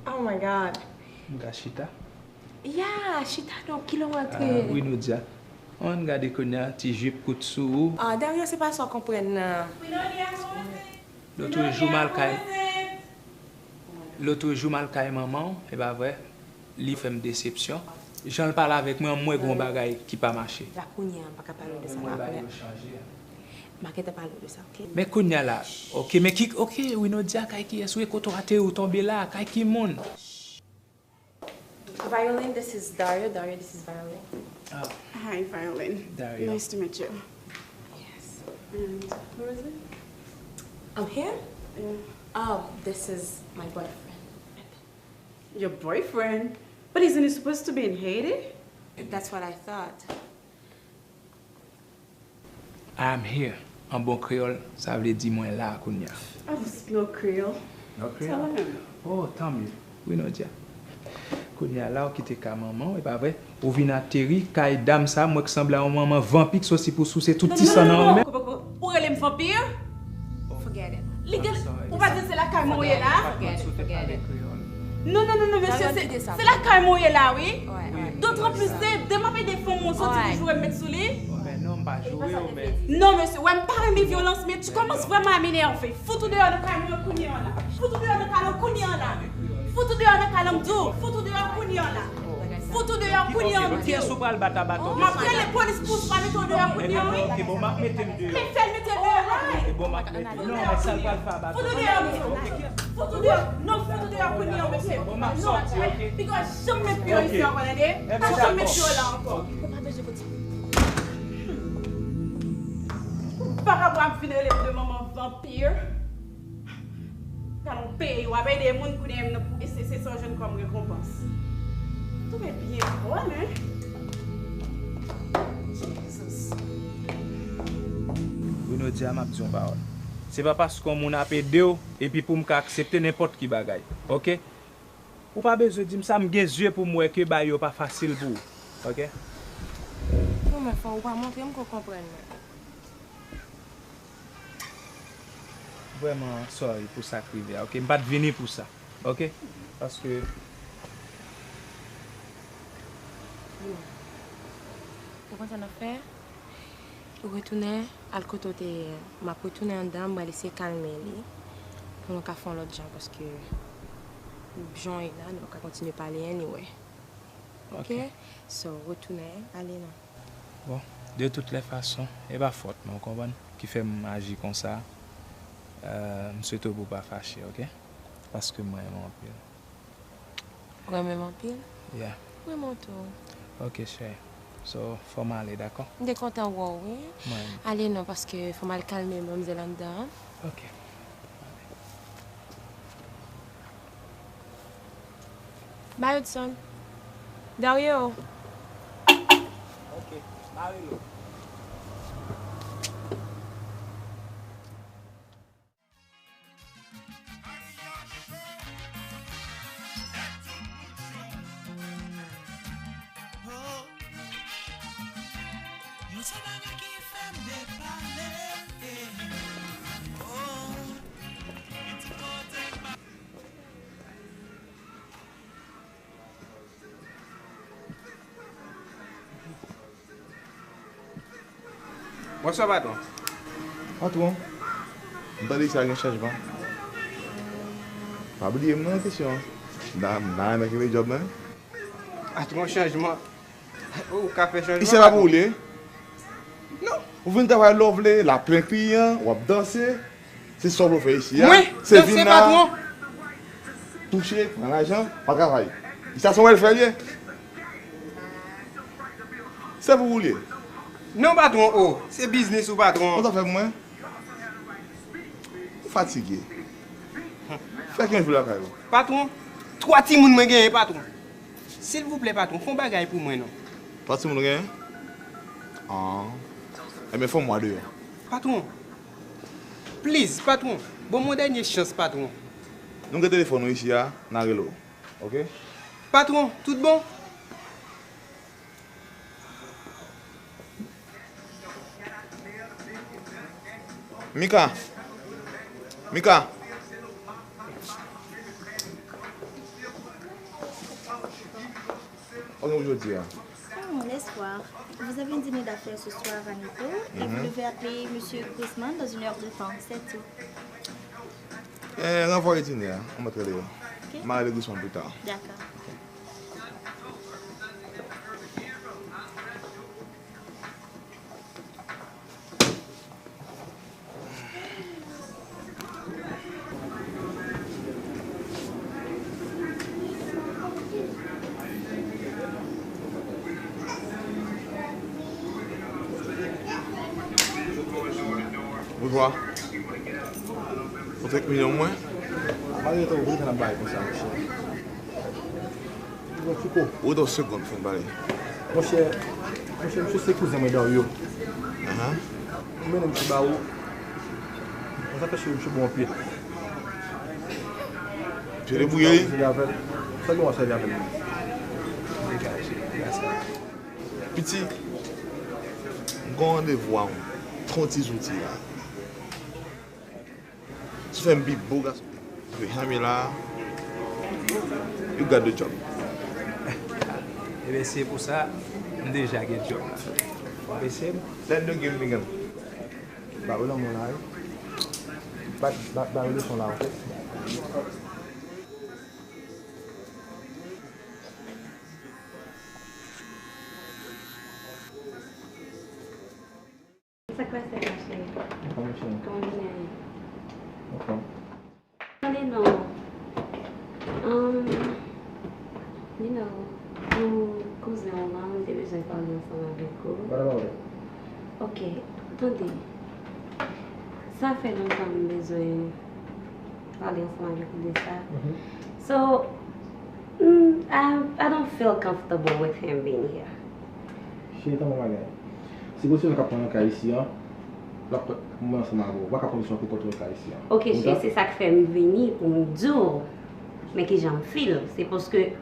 Oh my God. M ka chita? Yeah, chita non, kilè w antre? Wi, Nodia. Ann gade kounye a, ti jip kout sou ou. Ah, Dario, se pa sa w konprann nan. Lotrejou m al kay Lotrejou m al kay manman w, e pa vre? Li fè m desepsyon. Jan l pale avèk mwen, m wè gen yon bagay ki pa mache. La kounye a, m pa ka pale w de sa la. M ap gentan pale w de sa, oke? Men kounye a la, oke, men ki, oke, wi, Nodia, kay kiyès ou ye, kote w ateri w tonbe la, kay ki moun? Violin, this is Dario. Dario, this is Violin. Ah, Hi, Violin. Dario. Nice to meet you. Yes. And who is it? I'm here? Yeah. Um, this is my boyfriend. Your boyfriend? But isn't he supposed to be in Haiti? That's what I thought. I'm here. An bon kreyòl, sa vle di mwen la kounye a. I don't speak no Creole. No Tell him. Oh, tant mieux. Wi, Nodia. Kounye a la, ou kite kay manman w, e pa vre? Ou vin ateri kay dam sa, m wè k sanble a yon manman vanpi k soti pou souse tout ti san nan ou menm. Ou rele m vanpi? Forget it. Li gen, ou pa di se lakay mwen ou ye la? Forget it, forget it. Non, non, non, non, mesye, Dario, se kite sa. Se lakay mwen ou ye la, wi. Ouais, ouais. Dotran plis, se de m ap ede fanm mwen soti pou joure m met sou li. Men non, m pa joure w, men. Non, mesye, wè, m pa renmen vyolans, men tu kòmanse vrèman a m enève. Fout ou deyò nan kay mwen kounye a la. Fout ou deyò nan kay lan kounye a la. Fout ou deyò nan kay lan, m di w. Fout ou deyò kounye a la. Fout ou deyò kounye a, m di Kiyès ou w. pral bat a baton? M ap rele polis pou w pa mete w deyò kounye a, wi. Ok, bon, m ap mete m deyò. Men fè l mete l deyò la. Ok, bon, m ap mete. Non, men sa l pral fè a baton? Fout ou deyò, mesye. Fout ou deyò. Non, fout ou deyò kounye a, mesye. Bon, m ap soti, ok? Piga janm met pye isi ankò, tande? Pa janm met pye la ankò. Ou pa bezwen kontinye. Vagabon ap vin rele m de manman vanpi. Talon peyi w ap ede moun kounye a menm nan pou eseye se sa w jwenn kòm rekonpans. Tonbe byen fò, men. Jesus. Wi, Nodia, m ap di yon pawòl. Se pa paske yon moun ap ede w epi pou m ka aksepte nenpòt ki bagay, oke? Ou pa bezwen di m sa, m gen zye pou m wè ke bagay yo pa fasil pou ou, oke? Non, men fò ou pa montre m ke w konprann mwen. Vrèman sorry pou sa k rive a, oke? M pa t vini pou sa, oke? Paske Ou konn sa n ap fè? Ou retounen al kote w te ye. M ap retounen anndan, m pral eseye kalme li. Pou nou ka fè yon lòt jan, paske jan w ye la, nou pa ka kontinye pale anyway. Oke? So, retounen, ale non. Bon, de toutes les façons, e pa fòt mwen, ou konprann, ki fè m aji konsa. Euh, m swete w pou w pa fache, oke? Paske mwen renmen w anpil. Ou renmen m anpil? Yeah. Mwen renmen w tou. Oke, cheri. So, fò m ale, dakò? M te kontan wè w, wi. Mwen. Ale non, paske fò m al kalme manmzèl anndan an. Oke. Bye, Hudson. Dario. Oke, Marilo. Yon sèl bagay ki fè m depale. Oh, yon ti kote m pa. Bonswa, patwon. Patwon, m tande sa gen chanjman. Pa bliye m nan kesyon an. M ta, m ta renmen kenbe djòb mwen. Patwon, chanjman. Ou ka fè chanjman. Misye pa pou ou li ye? Non. Ou vin travay lè w vle, l ap plen kliyan, w ap danse. Se sa w vle fè isi a. Mwen? Se Danse, vin la, patwon? Touche, pran lajan, pa travay. Sa se yon wèlfè l ye? Se pou ou li ye? Non, patwon, o. Se biznis ou, patwon. Kontan fè pou mwen? Ou fatige. Fè kenz jou lakay ou. Patwon, twa timoun mwen genyen, patwon. Silvouplè, patwon, fè yon bagay pou mwen, non. Twa timoun ou genyen? An. Ebyen, fè yon mwa deyò. Patwon, please, patwon, ban m yon dènye chans, patwon. Nou gen telefòn nou isi a, n a rele w. Oke? Patwon, tout bon? Mika! Mika! Ou gen pou jodi a? Oh, Lespoir, vous avez un dîner d'affaires ce soir à Nico et vous devez appeler Monsieur Grisman dans une heure de temps, c'est tout. Eh, ranvwaye dine a, an mèt rele yo. Ok. M a rele Grisman pita. D'accord. Boujwa. Pou trant milyon mwen. Malgre tou, ou konn ap bay konsa, monchè. Ou ret yon segonn pou n pale. Monchè, monchè, misye se kouzen mwen Dario. Ahan. M mennen misye ba ou. Mwen sa fè cheri misye bon anpil. Misye debouye li. Sa gen w ap sèvi avè l? Piti, m gon randevou a w. Tron ti zouti la. Si w fè m pi bo gason ke Hami la, you got the job. Ebyen, se pou sa, m deja gen job la. Ou apresye m? Let the game begin. Ba ou lanmou la, wi. Ba, ba, ba ou leson la, oke? Sa k pase la, cheri? Anfòm, cheri. Kòman jounen an ye? Anfòm. Tande non. Um, you know, pou kouzen w lan, m te bezwen pale ansanm avèk ou. Pale, pale. Ok, tande. Sa fè lontan m bezwen pale ansanm avèk ou de sa. Mhm. So, mm, I, I don't feel comfortable with him being here. Cheri, tann yon bagay. Si Gosselin ka pran yon kay isi an, l ap pran mwen ansanm avè w. Ou pa ka pran yon kay isi an. Ok, cheri, se sa k fè m vini pou m di w, men kijan m feel. Se paske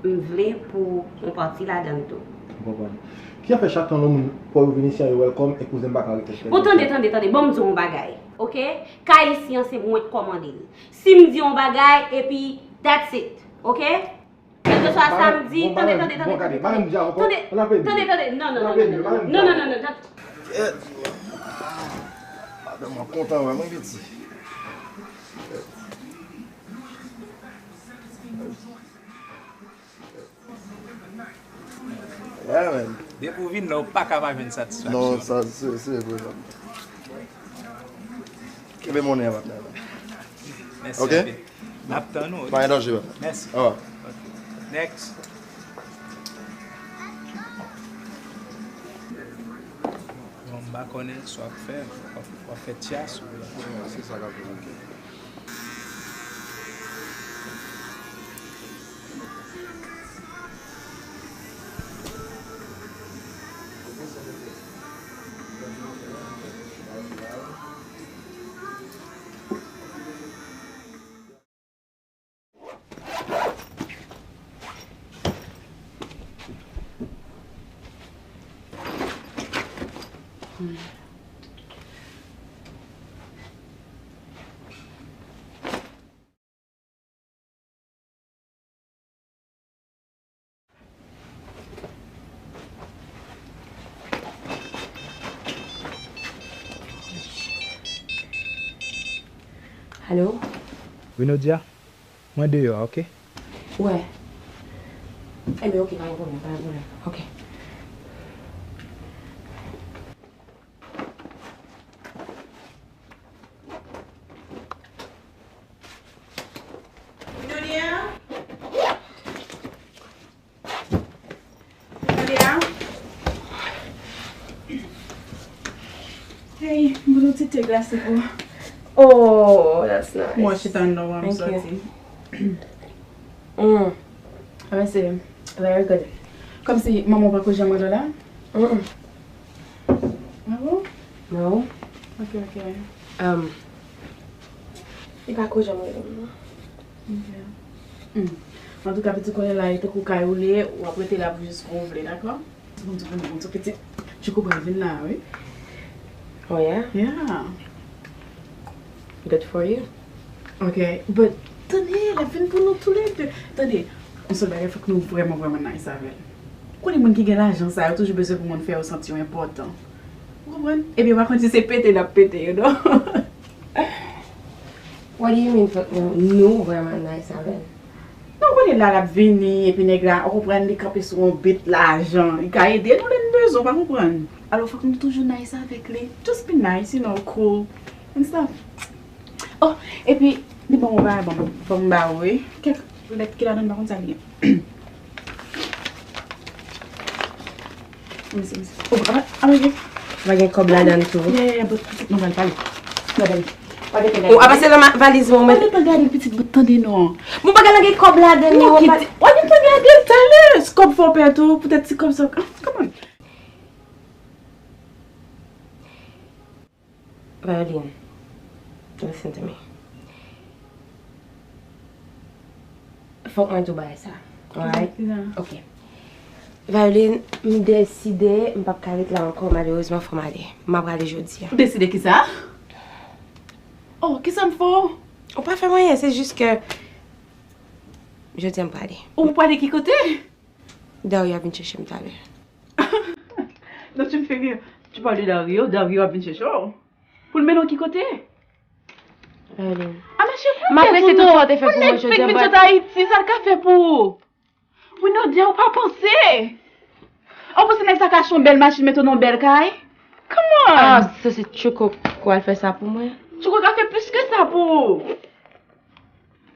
m vle pou yon pati ladan l tou. M konprann. Ki sa fè chak tan lè moun pa w yo vin isi an, yo welcome, e kouzen m pa ka rete? Bon, tande, tande, tande. Bon, m di w yon bagay, ok? Kay isi an, se mwen k kòmande l. Si m di yon bagay, epi that's it, ok? Kèlkeswa sa m di, tande, tande, tande, tande, tande, tande, tande, non, non, non, non, non, non, non, non, non, non, non. Madanm mwen kontan wè mwen piti. Yeah, man. Depi w vin la, ou pa ka pa jwenn satisfaksyon. Non, sa, se, se vre, man. Kenbe monnen an, patnè. Mèsi anpil. Ok? N ap tann ou, wi. Pa gen danje, patnè. Mèsi. Alright. Ok. Next. Bon, m pa konnen sa w ap fè, w ap, w ap fè tyas oubyen. Se sa k ap vini. Alo? Wi, Nodia? Mwen deyò a, oke? Wè. Enben, oke, pa gen pwoblèm, pa gen pwoblèm. Oke. Nodia? Nodia? Hey, m pote yon ti te glase pou ou. Oh, that's nice. Mwen chita anndan w, m soti. Mm. Ah, men se very good. Kòmsi manman w pako janm rele w la? Mm-mm. Ah bon? No. Ok, ok. Um, li pa ko janm rele m, non. Ok. Hmm. Antouka, pitit, konnen la, e tankou kay ou li ye, w ap rete la pou jis kon w vle, dakò? Bon, bon, bon, pitit, Tchouko pral vin la, wi. Oh, yeah? Yeah. Good for you. Ok, but tande, l ap vin pou nou toulède. Tande, yon sèl bagay, fòk nou vrèman, vrèman nice avè l. Ou konnen moun ki gen lajan sa yo toujou bezwen pou moun fè yo santi yo enpòtan. Ou konprann? Ebyen, pa konn si se pete n ap pete yo, non? What do you mean, fòk nou, nou vrèman nice avè l? Non, ou konnen la, l ap vini, epi nèg la, ou konprann, li kanpe sou yon bit lajan. Li ka ede nou lè n bezwen, ou pa konprann? Alò, fòk nou toujou nice avèk li. Just be nice, you know, cool and stuff. Oh, epi, li ban mwen bagay, ban m, ban m ba ou, wi. Kèk lèt ki ladan, m pa konn sa li ye. Mèsi, mèsi. Oh, apa, apa gen? Pa gen kòb ladan l tou. Yeah, yeah, yeah, but pitit, nou pral pale. Nou pral pale. Pa gen tan gade. Oh, apa se nan ma-, valiz mwen, mwen. Pa gen tan gade l, pitit, but tande non. Bon, bagay la gen kòb ladan l, wi, ou pa. Kite, pa gen tan gade l talè. Si kòb fè w pè tou, poutèt ti kòb sa, ah, come on. Violin, listen to me. Fòk mwen di w bagay sa, alright? Kisa? Ok. Violin, m deside m p ap ka ret la ankò, malerezman, fò m ale. M ap prale jodi a. Ou deside kisa? Oh, kisa m fè w? Ou pa fè m anyen, se jis ke jodi a m prale. Ou prale ki kote? Dario ap vin chèche m talè. Non, tu me fais rire. Tu parles de Dario, Dario ap vin chèche w. Pou l mennen w ki kote? Violin. Ah, ma chérie, m apresye tout sa w te fè pou mwen jodi a, but. Pou nèg fake vin sot Ayiti, sa l ka fè pou ou? Winodya, ou pa panse? Ou panse nèg sa ka achte yon bèl machin, mete w nan yon bèl kay? Come on! Ah, so se Tchouko k pral fè sa pou mwen? Tchouko ka fè plis ke sa pou ou.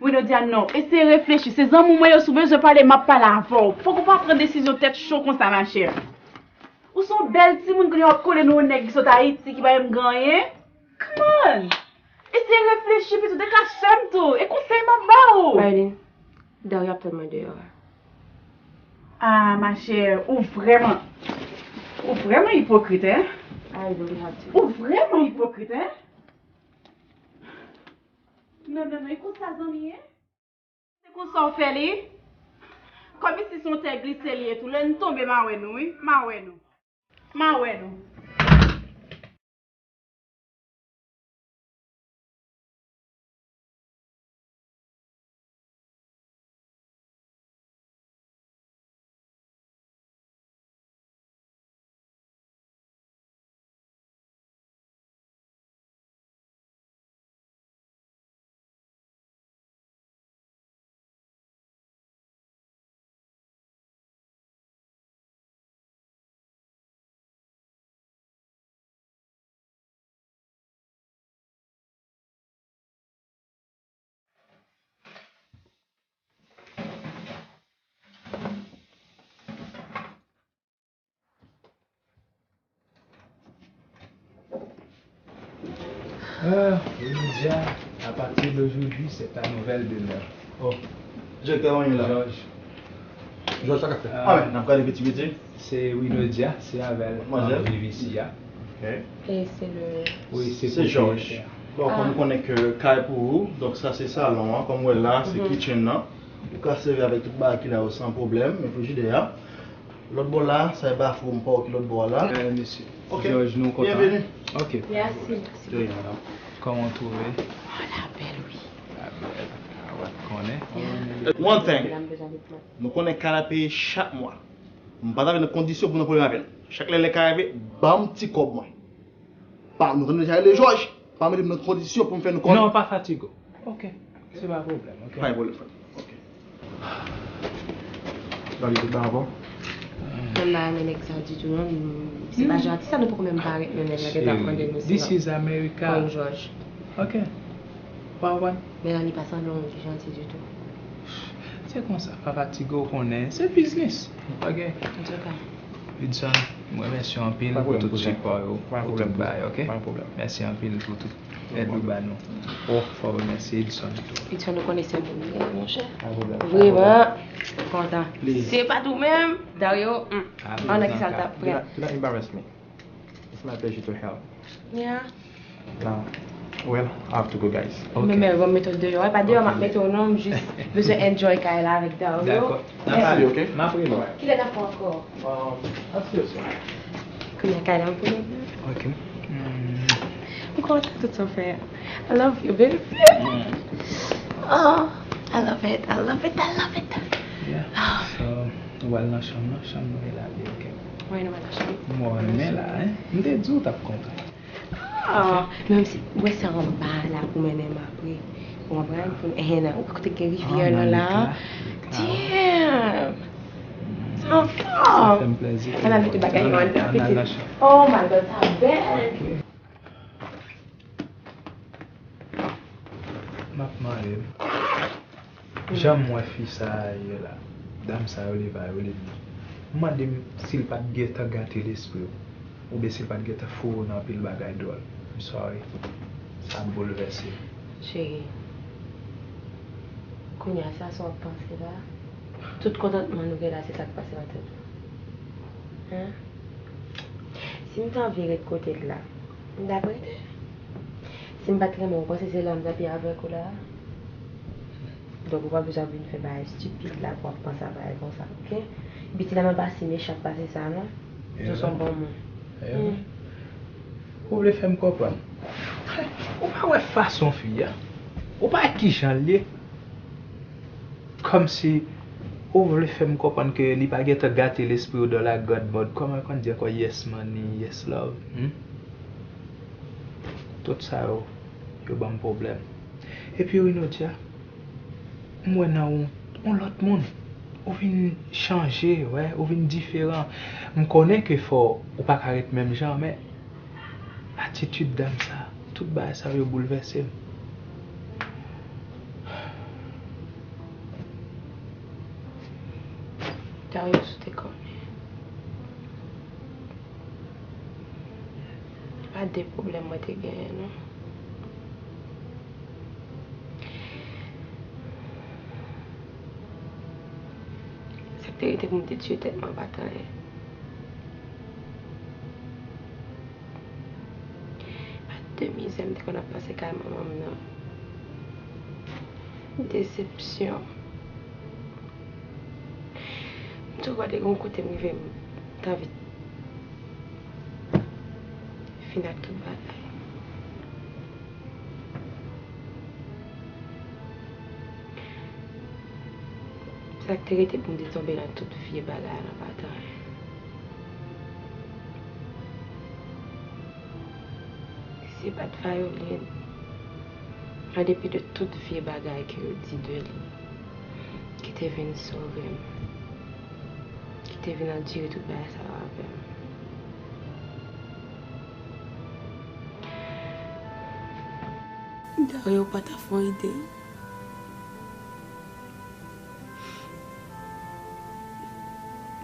Winodya, non. Eseye reflechi. Se zanmi w mwen ye, si w bezwen pale, m ap pale avè w. Fòk ou pa pran desizyon tèt cho konsa, machè. Ou se yon bèl timoun, kounye a w ap kole nan yon nèg ki sot Ayiti, ki pa menm gen anyen. Come on! Eseye reflechi, pitit, ou te ka sè m tou. E konsèy m ap ba ou. Marilyn, Dario ap tann mwen deyò a. Ah, machè, ou vrèman, ou vrèman ipokrit, en? I really have to. Ou vrèman ipokrit, en? Non, non, non, e konsa zanmi ye? Se konsa w fè li? Kòmsi se yon tè glise li ye tou. Lè n tonbe, m a wè nou, wi. M a wè nou. M a wè nou. Ah, Lydia, à partir d'aujourd'hui, c'est ta nouvelle demeure. Oh, direktè, ou ye la? Jòj. Jòj, sa k ap fèt? Ah, n ap gade piti piti. Se Winodia, se avè l m ap viv isi a. Ok. E se le... Wi, se pwopriyetè. Bon, kòm ou konnen ke kay pou ou, donk sa se salon an, kòm ou wè la, se kitchen nan. Ou ka sèvi avèk tout bagay ki la yo san pwoblèm, men frijidè a. Lòt bò la, sa e bafroom pa w ki lòt bò a la. Eh, mesye. Ok. Jòj, nou kontan. Byenveni. Ok. Mèsi. De rien, madame. Kòman w twouve? Ah, la bèl, wi. La bèl. Ah, w ap konnen. One thing. Nou konnen kay la peye chak mwa. M pa t avè nan kondisyon pou nan pwoblèm avè l. Chak lè lè kay rive, ban m ti kòb mwen. Pa, nou konn deja rele Jòj. Pa mete m nan kondisyon pou m fè nou kòb. Non, pa fatige w. Ok. Se pa pwoblèm, ok? Pa gen pwoblèm, frè m. Ok. Gade tout bagay ankò. Mwen pa renmen nèg sa ditou, non. Se pa jan atis sa, nou poko menm parèt, men nèg la gentan ap mande nou si n ap pran Jòj. Ok. Ou pa konprann? Men li pa sanble yon moun ki janti ditou. Se konsa, pa fatige w, konnen se biznis. Ok. Antouka. Hudson, m remèsye w anpil pou tout sipò yo, pou tout bagay, ok? Pa gen pwoblèm. Mèsi anpil pou tout èd ou ba nou. Oh, fò w remèsye Hudson tou. Hudson, ou konnen se moun li ye, monchè. Pa gen pwoblèm. Vrèman kontan. Please. Se pa t ou menm, Dario, hmm. Ah, an nan ki sa l t ap pran? Do not embarrass me. My pleasure to help. Yeah. Now, well, I have to go, guys. Men men, bon, mete w deyò. E pa deyò m ap mete w non, m jis bezwen enjoy kay la avèk Dario. Dakò. I'll see you, okay? M ap rele w. Kilè n ap fè ankò? Um, I'll see you soon. Kounye a kay la m konnen. Ok. M kontan tout sa w fè. I love you, baby. Oh, I love it, I love it, I love it. Yeah. So, ou al nan chanm nan, chanm nou ye la, ok. Mwen nou al nan chanm. Mwen renmen la, hein. M te di w t ap kontan. Ah, menm si, wè se anba la pou mennen m apre. Ou konprann? Pou, eh, nan, ou kote gen rivyè nan la. Damn. Sa fò. Sa fè m plèzi. An al mete bagay yo anndan, An al nan pitit. chanm. Oh my God, sa bèl. Ok. M ap mande m. Jan m wè fi sa a ye la, dam sa yo li va yo li vini. M mande m si l pa t gentan gate lespri w, oubyen si l pa t gentan foure w nan anpil bagay dwòl. M sorry. Sa boulvèse m. Cheri, kounye a sa sa w ap panse la? Tout kontantman nou gen la, se sa k pase nan tèt ou? Hen? Si m t anvi ret kote l la, m t ap rete. Si m pa t renmen w, ou panse se la m t ap ye avèk ou la a? Donk ou pa bezwen vin fè bagay estipid la pou w ap panse a bagay konsa, ok? Epi ti la m ap pase mechan pase sa non. Ou se yon bon moun. Ou vle fè m konprann? Ou pa wè fason fi a? Ou pa wè kijan l ye? Kòmsi ou vle fè m konprann ke li pa gentan gate lespri w dans la grande mode. Kòman yo konn di ankò yes money, yes love? Hmm? Tout sa yo, yo ban m pwoblèm. Epi Rinodia, m wè nan ou, yon lòt moun. Ou vin chanje, wè, ou vin diferan. M konnen ke fò ou pa ka ret menm jan, men atitid dam sa, tout bagay sa yo boulvèse m. Darius, ou te konnen. Se pa de pwoblèm mwen te genyen non. Sa k te rete pou m te tiye tèt mwen pa t anyen. Pa t de mizè m te konn ap pase kay manman m nan. Desepsyon. M tou wè te gen yon kote m rive m t anvi fin ak tout bagay. Sa k te rete pou m te tonbe nan tout vye bagay la nan pa t anyen. Si se pa t Vayolin, an depi de tout vye bagay ke yo di de li, ki te vin sove m, ki te vin andire tout bagay sa yo avè m. Dario pa ta fè yon ide.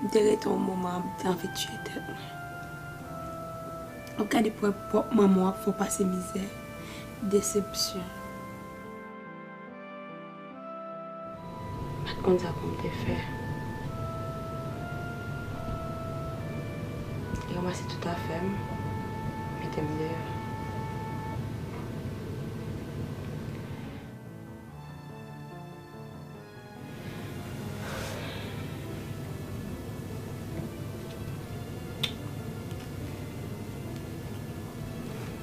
M te rete yon moman, m te anvi tiye tèt mwen. W ap gade pou wè pwòp manman w ap fè w pase mizè, desepsyon. M pa t konn sa pou m te fè. Li ranmase tout afè m, mete m deyò.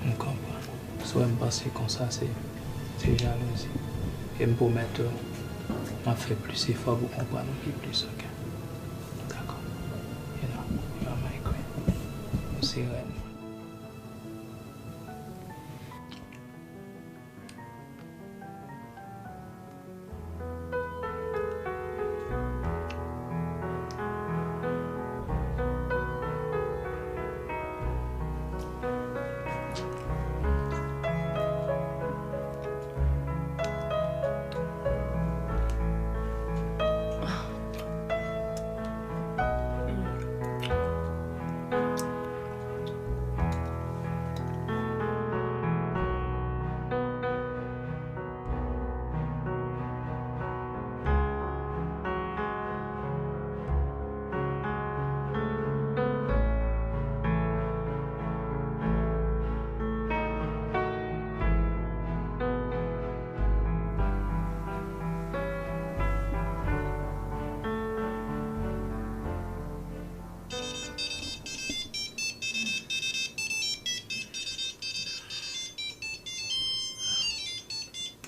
M konprann. Si w wè m panse konsa, se, se jalouzi. E m pwomèt ou, m ap fè plis efò pou konprann ou pi plis, oke? Dakò. You know, you are my queen. Ou se rèn mwen.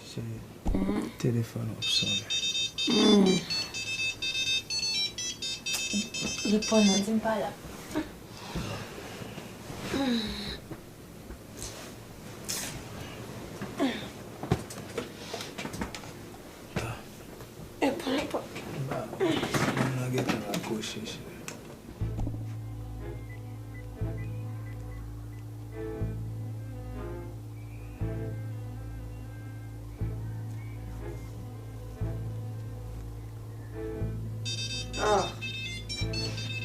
Se telefòn w ap sonnen. Hmm. Reponn mwen, di m pa la. Reponn, reponn. Ba, moun nan gentan rakwoche, cheri. Ah.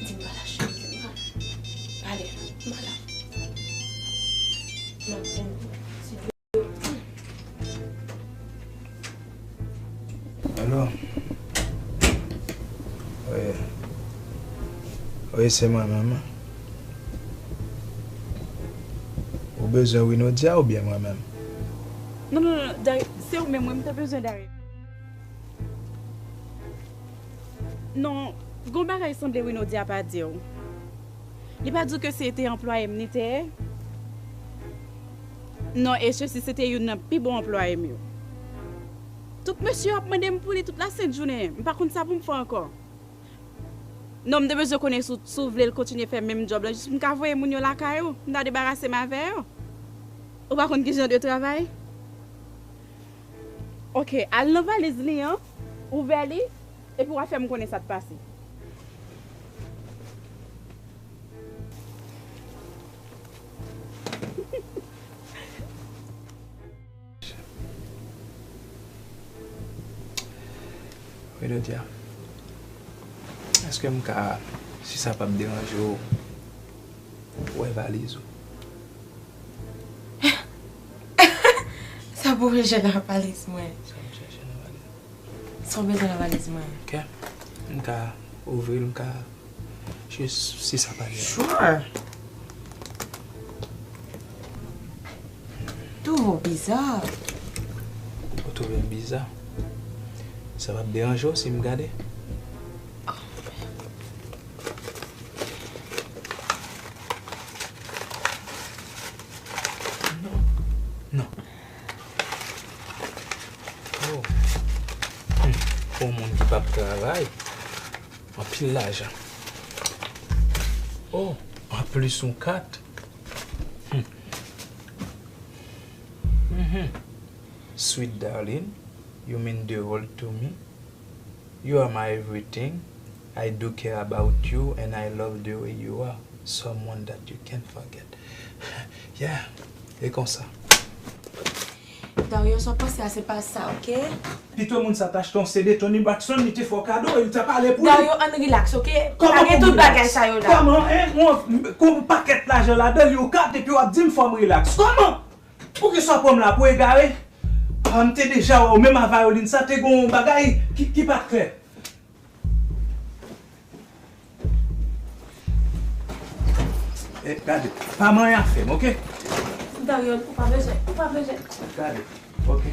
Di m pa la, cheri, di m pa la. Pale, di m pa la. Non, di m, si Alo? Wi. Wi, se mwen menm. Ou bezwen Winodia oubyen mwen menm? Non, non, non, Dari-, se ou menm, wi, m te bezwen Dari. Non, gon bagay sanble Winodia pa di w. Li pa di w ke se te anplwaye m li te ye? Non, e Chelsea se te youn nan pi bon anplwaye m yo. Tout mesye yo ap mande m pou li tout lasent jounen. M pa konn sa pou m fè ankò. Non, m te bezwen konnen si w, si w vle l kontinye fè menm djòb la, jis pou m ka voye moun yo lakay ou, m ta debarase m avè yo. Ou pa konn ki jan de travay? Oke, al nan valiz li an, ouvè li, epi w a fè m konnen sa k pase. Winodia, èske m ka, si sa p ap deranje w, wè valiz ou? Sa pou w jwenn nan valiz mwen? Sa m chèche nan valiz ou? Sa w bezwen nan valiz mwen? Ok. M ka ouvri l, m ka, jis si sa pa deranj. Sure. Twouve w biza. Ou twouve m biza? Sa p ap deranje w si m gade? Non. Non. Oh. Hmm. Pou yon moun ki p ap travay, anpil lajan. Oh, anplis yon kat. Hmm. Mhm. Sweet darling, you mean the world to me. You are my everything. I do care about you and I love the way you are. Someone that you can't forget. Yeah, e konsa. Dario, sa w panse a, se pa sa, oke? Pito moun sa t achte yon CD Toni Braxton, li te fè w kado e li t ap ale pou li. Dario, ann rilaks, oke? Pa gen tout bagay sa yo la. Kòman, hein? Yon, yon pakèt lajan ladan l, yon kat, epi w ap di m fò m rilaks. Kòman? Poukisa w pran m la pou egare? Ah, m te deja wè w menm a Vayolin sa te gen yon bagay ki, ki pa t klè. Eh, gade, pa manyen afè m, oke? Dario, ou pa bezwen, ou pa bezwen. Gade, oke.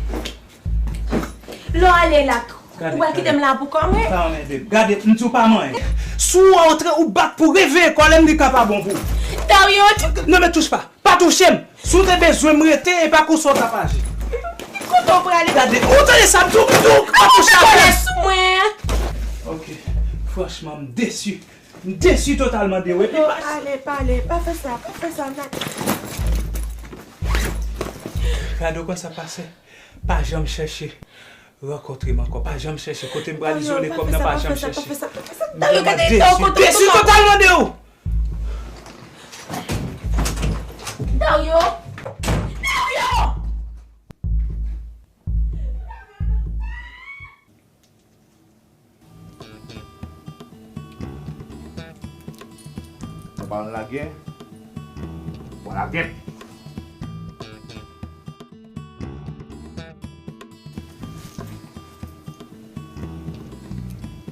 Lè w ale la, ou pral kite m la pou kò m, wi? Pa anmède m. Gade, m di w pa manyen. Si w antre, ou bat pou reveye kò, lè m di ka pa bon pou ou. Dario, non, men touche pa. Pa touche m! Si w te bezwen m rete, e pa konsa w t ap aji. Kote w prale? Gade, ou tande sa m di w, m di w pa touche avè m! Ou fè kòlè sou mwen! Ok. Franchman, m desi. M desi totalman de ou. Epi non, pa ale, pa ale. Pa fè sa, pa fè sa, Nat. Gade, ou konn sa k pase? Pa janm chèche rankontre m ankò. Pa janm chèche. Kote m pral izole kò m nan, pa janm chèche. M vrèman desi, desi totalman de ou! Dario! Dario! Sa pa yon lagè. Bon lagè.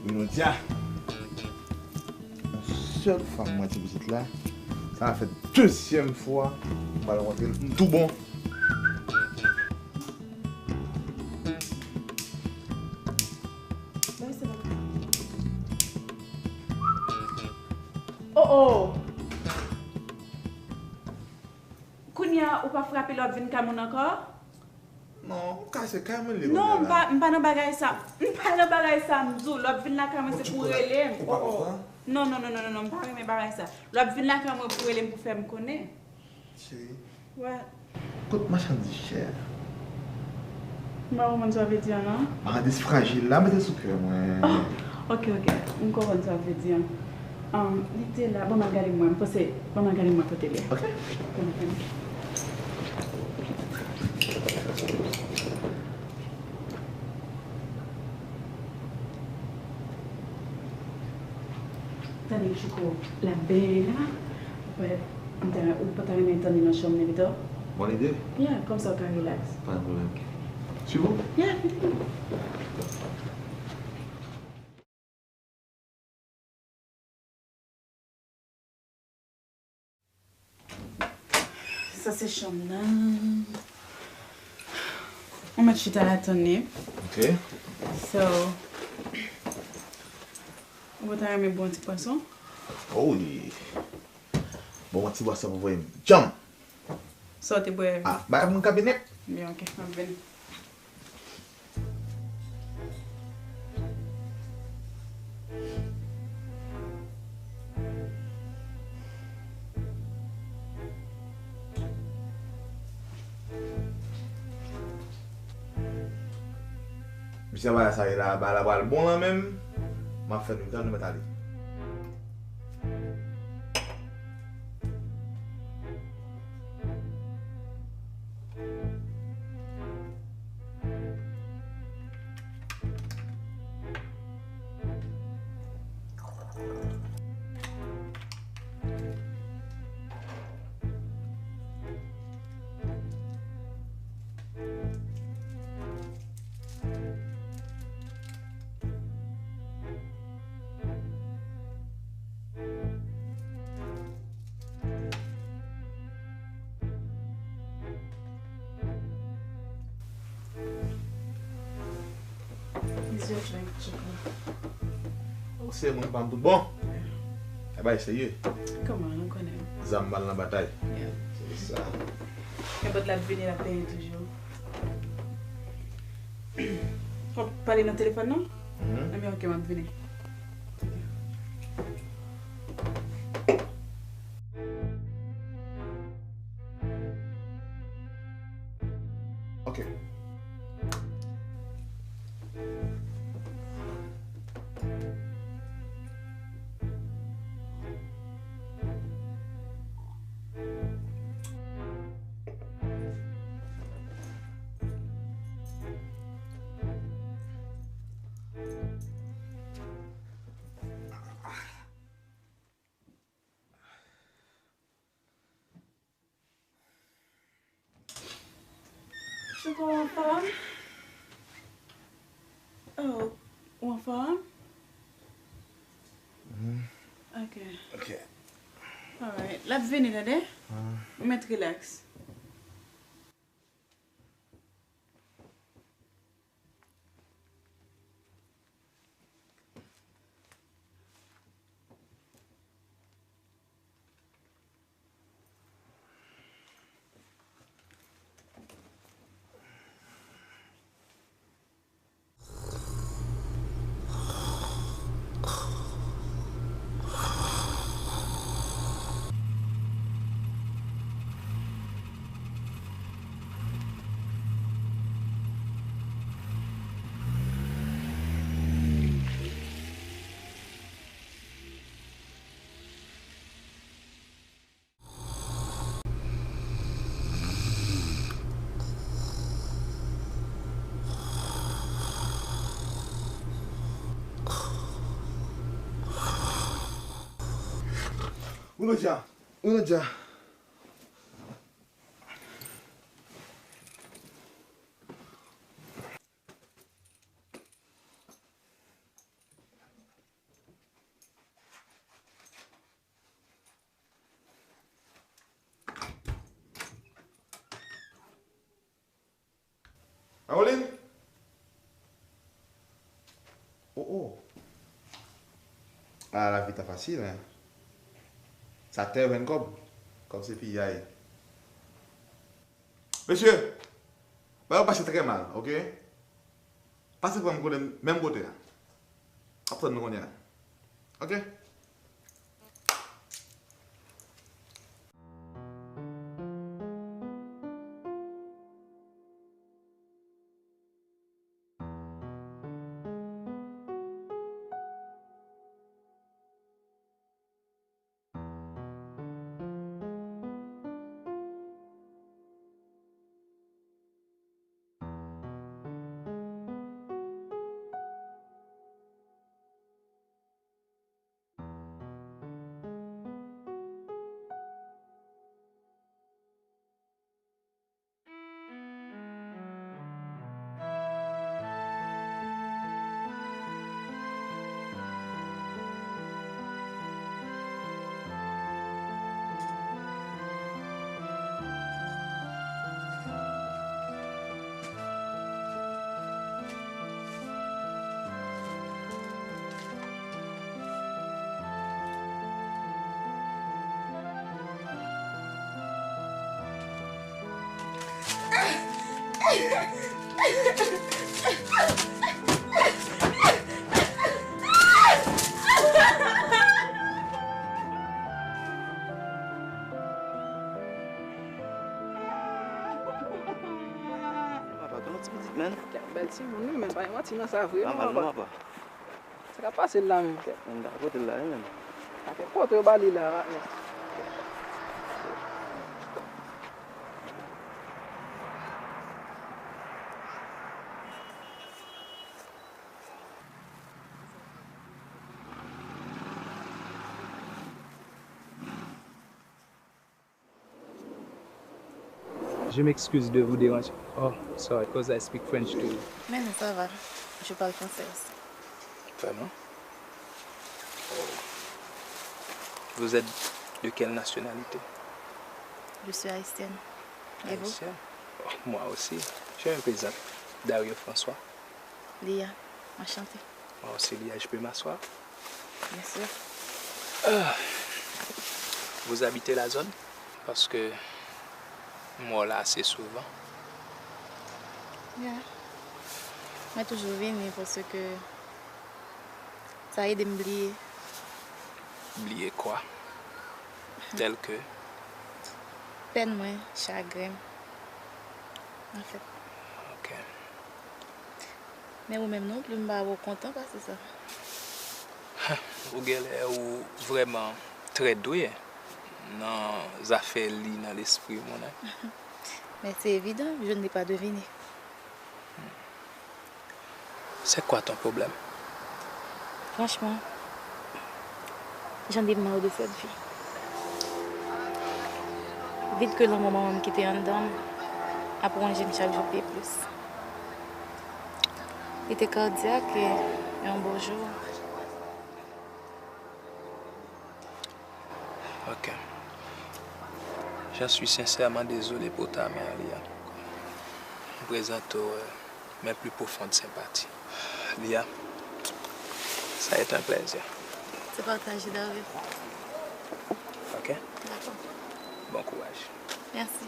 Winodia. Yon sèl fwa m wè ti pitit la. Sa va fè dezyèm fwa m pral rankontre l. M tou bon. Oh, oh. Kounye a, ou pa frape lè w ap vin kay moun ankò? Non, ou kase kay mwen li. Non, m pa, m pa nan bagay sa. M pa nan bagay sa, m di w, lè w ap vin lakay mwen, se pou w rele m. Ou pa konprann? Non, non, non, non, non, non, m pa renmen bagay sa. Lè w ap vin lakay mwen pou w rele m, pou w fè m konnen. Cheri. What? Kot machandiz chè a? M pa konprann sa w vle di a, non. Machandiz frajil la, mete sou kè mwen. Oh, ok, ok. M konprann sa w vle di a. Um, li te la. Bon, m al gade mwen. M panse, bon, m al gade mwen kote l ye. Ok. Bon, ok. Tande, Chouko, l ap benyen la. Ou pa ta renmen tande nan chanm li pito? Bon lide. Yeah, kòmsa w ka relax. Pa gen pwoblèm. Suiv ou? Yeah, vini. Sa se chanm nan. Ou mèt chita la tann li. Ok. So, ou pa ta renmen bwè yon ti bwason? Oh wi. Bon, yon ti bwason pou voye m djanm. Sa w te bwè? Ah, bay mwen kabinèt. Byen, ok, m ap vini. Misye bagay sa ye la, bagay la pral bon la menm. M ap fè nou tann, nou mèt ale. Is your drink, Chouko? Ou se moun pa m tout bon. E bay serye. Kòman, nou konnen. Zam mal nan batay. Yeah. Se sa. Nenpòt l ap vini, l ap benyen toujou. W ap pale nan telefòn nan? Mhm. Ebyen, ok, m ap vini. Ok. Chouko, ou anfòm? Oh, ou anfòm? Mhm. Ok. Ok. Alright. L ap vini, tande? Mhm. Ou mèt relax. Ou nan dja. Ou nan dja. Awoline? Oh, oh. Ah, lavi ta fasil, hein. Sa tè jwenn kòb. Kòb se piyay. Mesye! Bagay yo pase trè mal, oke? Pase pran m kote, menm kote a. Ap tann nou kounye a. Oke? Papa, gen yon ti pitit, menn. Kèt, bèl timoun, wi, men pa gen manti nan sa vre, non, papa. Sa k ap pase l la menm, kèt? Menn, pa kote l la, wi, menn. Sa fè kote yo ba li la, menn. Je m'excuse de vous déranger. Oh, sorry, 'cause I speak French too. Mais non, ça va. Je parle français aussi. Vraiment? Oh. Vous êtes de quelle nationalité? Je suis haïtienne. Et vous? Haïtienne? Oh, moi aussi. Je me présente. Dario François. Lia, enchantée. Moi aussi, Lia, je peux m'asseoir? Bien sûr. Ah. Vous habitez la zone? Paske m wè w la ase souvan. Yeah. Mwen toujou vini paske sa ede m bliye. Bliye kwa? Tèl ke? Pèn mwen, chagren m, anfèt. Ok. Men ou menm non pli, m pa wè w kontan pase sa. Ou genlè ou vrèman trè dwe nan zafè li nan lespri moun, en. Mais c'est évident, je ne l'ai pas deviné. C'est quoi ton problème? Franchement, j'en ai marre de cette vie. Vid ke lanmò manman m kite anndan m ap wonje m chak jou pi plis. Li te kadyak e yon bon jou. Ok. Je suis sincèrement désolé pour ta mère, Lia. M prezante w, euh, mes plus profondes sympathies. Lia, ça a été un plaisir. C'est partagé, David. Ok. D'accord. Bon courage. Merci.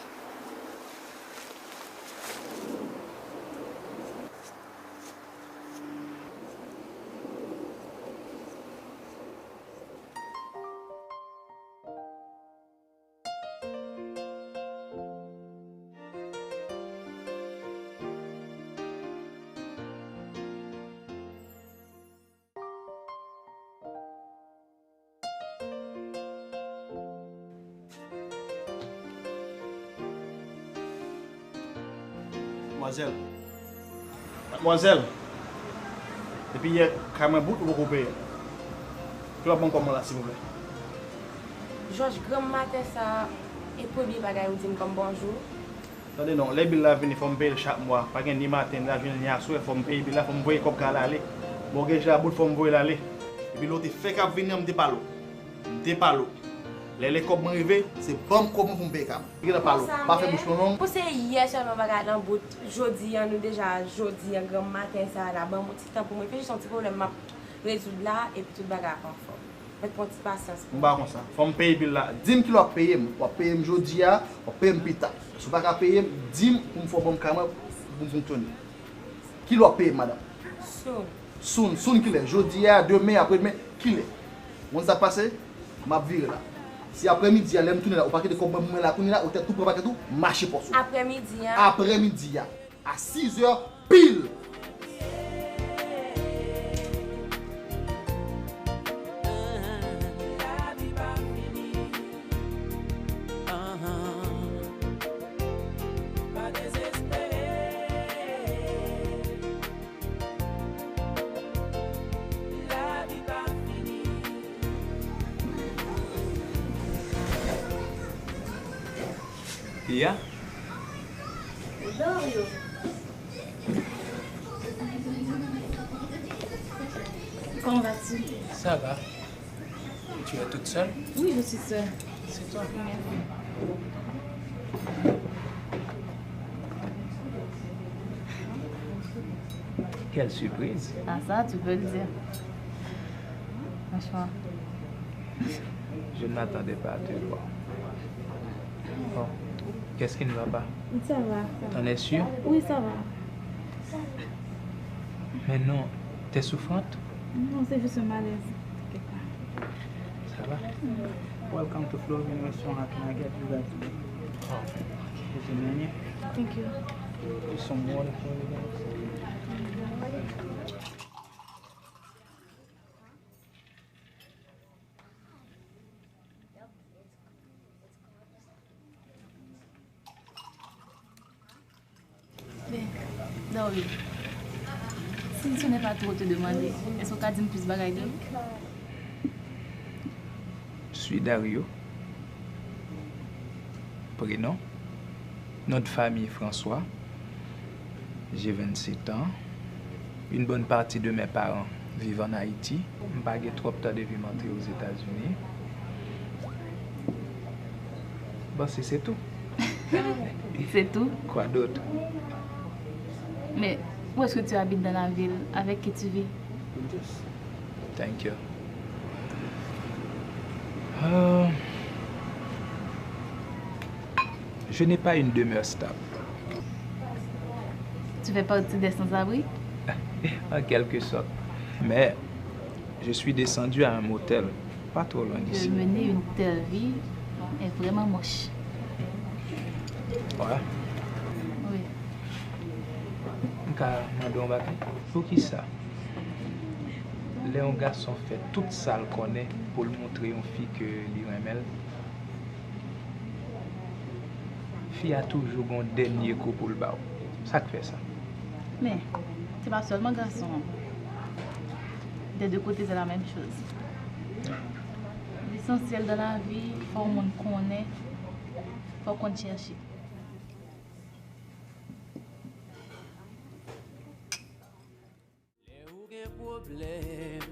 Madmwazèl. Madmwazèl. Depi yè, kay mwen bout, ou poko peye. Ki w ap ban m kòb mwen la, silvouplè? Jòj, granm maten sa a, e premye bagay ou di m kòm bonjou? Tande non, lè bil la vini, fò m peye l chak mwa. Pa gen ni maten, ni lajounen, ni aswè, fò m peye bil la, fò m voye kòb kay la ale. Mògèj la bout, fò m voye l ale. Epi lè w te fèk ap vini an, m te pale w. M te pale w. Lè, lè kòb mwen rive, se ban m kòb mwen pou m peye kay mwen. Gentan pale w. Pa fè bouch mwen long. Pou se yè sèlman bagay lan bout, jodi a, nou deja jodi a, granm maten sa a la, ban m yon ti tan pou m reflechi, se yon ti pwoblèm m ap rezoud la, epi tout bagay ap anfòm. Mèt pran ti pasyans pou mwen. M pa konsa. Fò m peye bil la. Di m kilè w ap peye m. W ap peye m jodi a, w ap peye m pita. Si w pa ka peye m, di m pou m fè w ban m kay mwen, Fonksyone. Kilè w ap peye m, madanm? Soon. Soon, soon kilè? Jodi a, demen, aprèdemen, kilè? Ou konn sa k pase? M ap vire la. Si aprèmidi a, lè m tounen la, ou pa kite kòb mwen pou mwen la kounye a, ou tèt tou pran pakèt ou, mache pòs ou. Aprèmidi a? Aprèmidi a. A sizè pil. Pia? Dario. Comment vas-tu? Ça va. Tu es toute seule? Oui, je suis seule. C'est toi. Merci. Quelle surprise! Ah, ça, tu peux le dire. Franchement. Je ne m'attendais pas à te voir. Bon, qu'est-ce qui ne va pas? Ça va, ça va. T'en es sûr? Oui, ça va. Mais non, t'es souffrante? Non, c'est juste un malaise. T'inquiète pas. Ça va? Welcome to Flovin Restaurant. Can I get you guys? Oh, okay. Is it menu? Thank you. Just some water for you guys. Ben, Dario, si ce n'est pas trop te demander, èske w ka di m plis bagay de ou? Je suis Dario. Prénom, nom de famille François. J'ai vingt-sept ans. Une bonne partie de mes parents vivent en Haïti. M pa gen twòp tan depi m antre Ozetazini. Bon, si se tou. C'est tout? Quoi d'autre? Mais où est-ce que tu habites dans la ville? Avec qui tu vis? Thank you. Euh, je n'ai pas une demeure stable. Tu fais partie des sans-abri? En quelque sorte. Mais je suis descendu à un motel, pas trop loin d'ici. De mener une telle vie est vraiment moche. Ouais. Oui. M ka mande yon bagay? Poukisa lè yon gason fè tout sa l konnen pou l montre yon fi ke li renmen l, fi a toujou gon dènye kou pou l ba w? Sa k fè sa? Men, se pa sèlman gason an. Des deux côtés, c'est la même chose. L'essentiel dans la vie, fò w moun konnen, fò w konn chèche. Lè ou gen pwoblèm,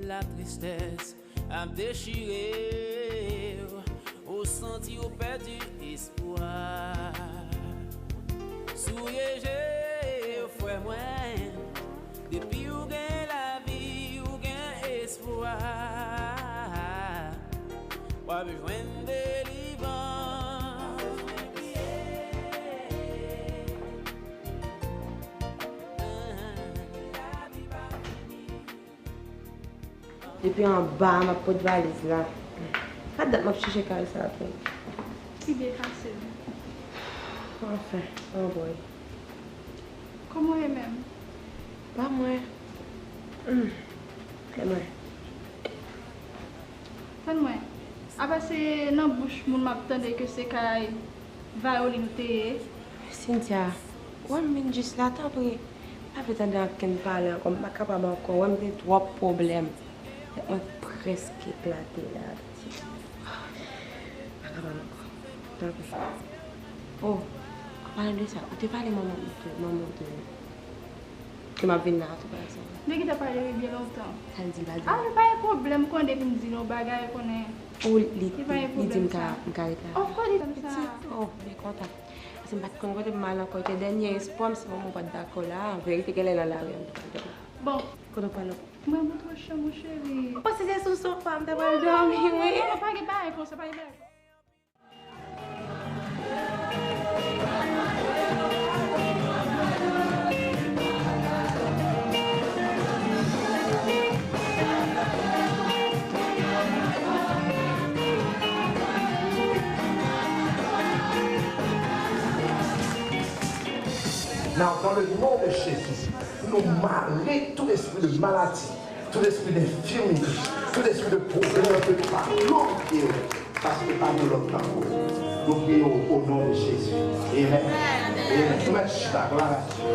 latristès ap dechire w, ou santi w pèdi espwa. Souye je w, frè mwen, depi w gen lavi, w gen espwa. W ap jwenn delivrans. Depi anba a m ap pot valiz la. Sa dat m ap chèche kay sa a tou. Ki byen pase l. Anfen, anmwey. Kòman w ye menm? Pa mwen. Hmm. Fè mwen. Tann mwen. Apa se nan bouch moun m ap tande ke se kay Vayolin ou te ye? Cynthia, w wè m vin jis la, tanpri, pa vle tande ankenn pale ankò, m pa kapab ankò, w wè m gen twòp pwoblèm. Tèt mwen prèske eklate la, pitit. M pa kapab ankò. Tanpri. Oh, an palan de sa, ou te pale manman m tou, manman w tou. Ke m ap vin la tou, pa egzanp. Nou gentan pale wi byen lontan. Sa l di l pa di? Ah, men pa gen pwoblèm, konnen depi m di l yon bagay, konnen. Ou li, li, li di m ka, m ka ret la? Of course, li di m sa. Pitit, oh, byen kontan. Paske m pa t konn kote pou m al ankò. Te dènye espwa m, se manman w pa t dakò la. An verite, genlè nan lari an m te pral dòmi. Bon. Kote w pral la? Mwen montre w chanm ou, cheri. Ou panse se sou sofa m ta pral dòmi, wi? Non, non, non, pa gen bagay konsa, pa gen bagay konsa. Mwen Now, dans le nom de Jésus, nous marrer tout esprit de maladie, tout esprit d'infirmité, tout esprit de problème, de malorke, paske pa gen lòt tankou. Nou priye w o non de Jezi. Amen. Amen. Nou mèt chita, glwa a Dye.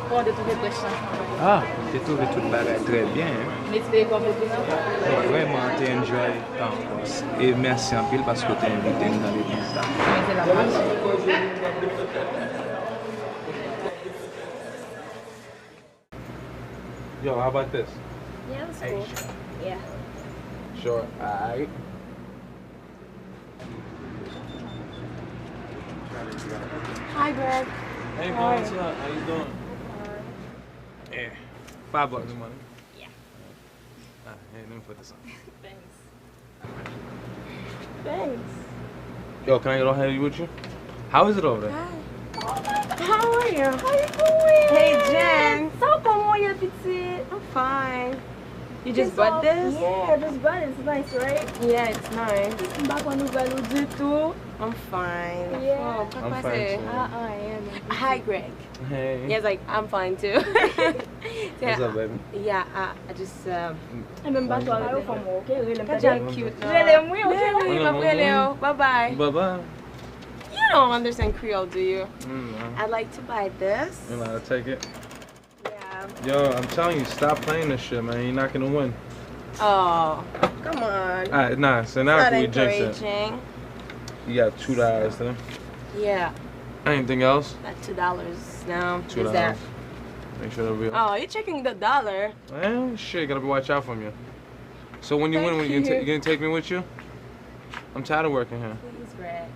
Kòman w te twouve prèch lan? Ah, m te twouve tout bagay trè byen, hein. M espere ke w ap reprezante. Mwen vrèman te enjoy tan an. E mèsi anpil paske w te envite m nan legliz la. Mwen te la pou sa. Yo, how about this? Yeah, that's cool. Yeah. Sure, alright. Hi, Greg. Hey, girl, what's up? How you doing? Eh, five bucks. For the money? Yeah. Ah, hey, let me put this on. Thanks. Thanks. Yo, can I get on here with you? How is it over there? Hi. How are you? How you doing? Hey, Jen. Sa w, kòman w ye, pitit? I'm fine. You just bought this? Yeah, I just bought it. It's nice, right? Yeah, it's nice. M pa pran nouvèl ou ditou. I'm fine. Yeah. Oh, I'm fine too. Ah, ah, yeah, man. Hi, Greg. Hey. Yeah, it's like, I'm fine too. What's up, baby? Yeah, I, I just, um, e menm pa twa rele fanm ou, ok? Rele m, tande. Cute, non? Rele m, wi, ok? Men wi, m ap rele w. Bye bye. Bye bye. You don't understand Creole, do you? Mm, no. I'd like to buy this. You know how to take it? Yeah. Yo, I'm telling you, stop playing this shit, man. You're not gonna win. Oh, come on. All right, nah, so now we jinx it. It's not encouraging. You got two dollars then. Yeah. Anything else? That two dollars now. Two dollars. Is that? Make sure the real. Oh, you're checking the dollar. Well, shit, gotta be watch out from you. So when you win, when you, ta- you gonna take me with you? I'm tired of working here. Please, Greg.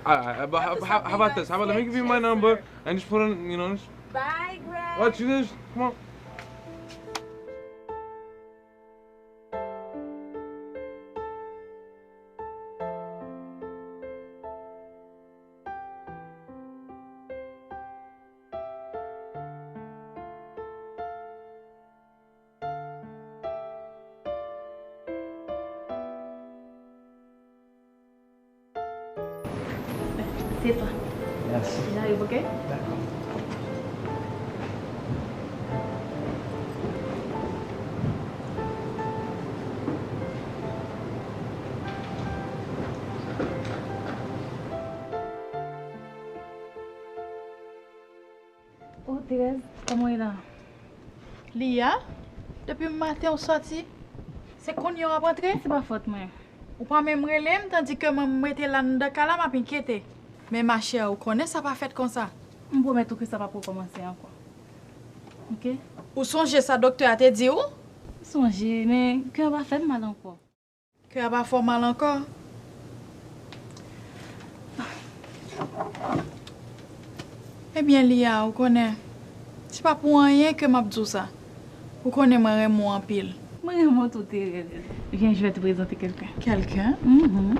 All right, but how, how, how about this? How about let me give you my number and just put on, you know, just Bye, Greg. What you just come on. Se pa. Mèsi. J'arrive, ok? Dakò. Oh, Thérèse, kòman w ye la? Lia, depi maten ou sòti, se kounye a w ap antre? Se pa fòt mwen. Ou pa menm rele m, tandike mwen m rete la anndan kay la, m ap enkyete. Men machè, ou konnen sa pa fèt konsa. M pwomèt ou ke sa p ap rekòmanse ankò. Oke? Ou sonje sa doktè a te di w? M sonje, men kè a pa fè m mal ankò. Kè a pa fè w mal ankò? Ebyen, Lia, ou konnen, se pa pou anyen ke m ap di w sa. Ou konnen mwen renmen w anpil. Mwen renmen w tou, Thérèse. Vyen, je vais te présenter quelqu'un. Quelqu'un? Mhm.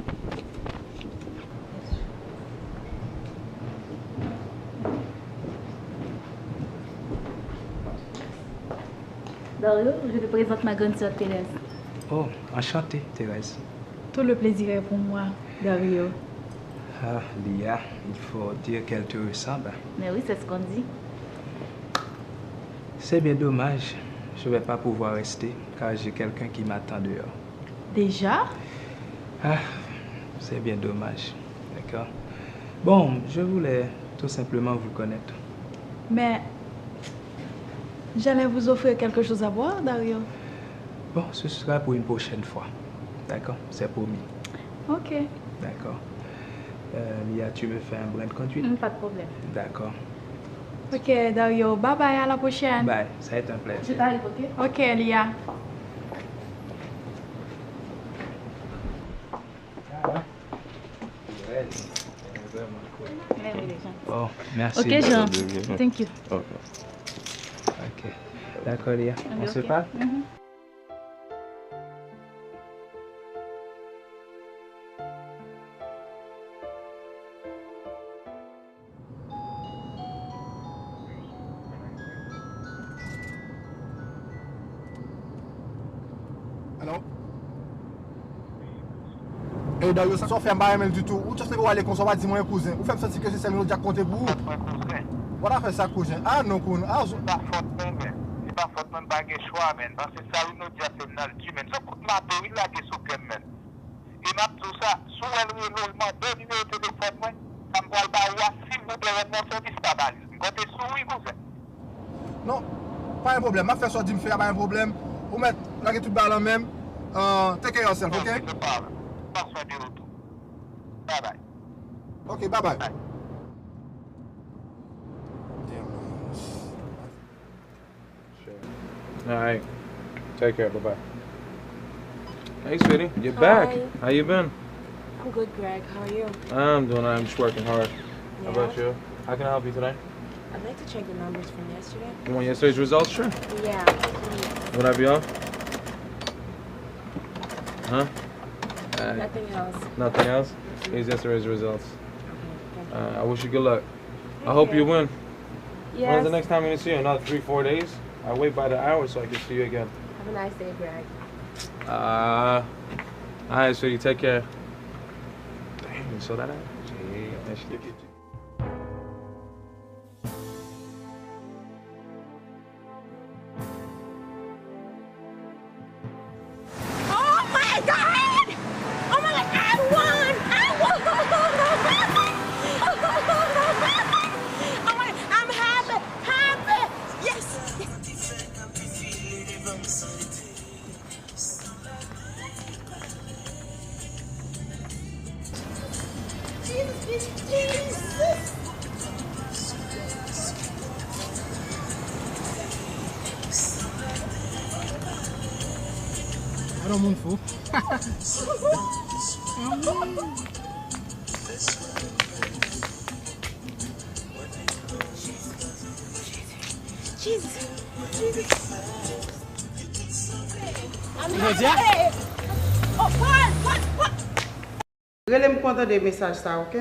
Dario, je te présente ma grande sœur Thérèse. Oh, enchanté, Thérèse. Tout le plaisir est pour moi, Dario. Ah, Lia, il faut dire qu'elle te ressemble. Mais oui, c'est ce qu'on dit. C'est bien dommage, je vais pas pouvoir rester, car j'ai quelqu'un qui m'attend dehors. Déjà? Ah, c'est bien dommage. D'accord. Bon, je voulais tout simplement vous connaître. Mais j'allais vous offrir quelque chose à boire, Dario. Bon, ce sera pour une prochaine fois. D'accord? C'est promis. Ok. D'accord. Euh, Lia, tu me fais un brin de conduite? Mm, pas de problème. D'accord. Ok, Dario, bye bye, à la prochaine. Bye, ça a été un plaisir. Je t'arrive, ok? Ok, Lia. Oh, merci. Ok, Jean. Thank you. Ok. Ok. D'accord, Lia. On se parle? Mhm. Allô? Hey Dario, sa w fè m pa renmen l ditou. Ou just leve w ale konsa, w pa di mwen kouzen. Ou fè m santi ke se sèl moun Jodya k konte pou ou. Fòt mwen kouzen. W pa ta fè sa kouzen. Ah non kouzen. Ah, se pa fòt mwen, men. Se pa fòt mwen, m pa gen chwa, men. Paske sa Jodya fè m nan l di, men. Se kout mato wi l lage sou kè m, men. E m ap di w sa, si w wè l rele w, l mande w nimewo telefòn mwen, sa m pral ba ou a, silvouplè, rann mwen sèvis, pa ba li l. M konte sou ou wi, kouzen. Non, pa gen pwoblèm. M ap fè sa w di m fè a, pa gen pwoblèm. Ou mèt lage tout bagay lan men m. Uh, take care yourself, ok? Ok, no problem. Pran swen de ou tou. Bye bye. Ok, bye bye. Bye. Damn, man. All right. Take care. Bye bye. Hey, sweetie. You're back. Hi. How you been? I'm good, Greg. How are you? I'm doing all right. I'm just working hard. How about you? How can I help you today? I'd like to check the numbers from yesterday. You want yesterday's results? Sure. Yeah, please. Would I be off? Huh? Uh, nothing else. Nothing else? Mm-mm. Here's yesterday's results. Okay, thank you. Uh, I wish you good luck. I hope you win. Yes. When's the next time we see you? Another three, four days? I wait by the hour so I can see you again. Have a nice day, Greg. Uh, all right, sweetie, take care. Damn, you saw that? Yeah, that shit. Oh my God! Oh my God, I won! I won! Oh my God, I'm happy! Happy! Yes! Yes! Jesus, Jesus, Jesus! Gade yon moun fou. Jesus. Jesus. Jodi a? Oh, Paul, Paul, Paul. Rele m pou w tande mesaj sa, ok?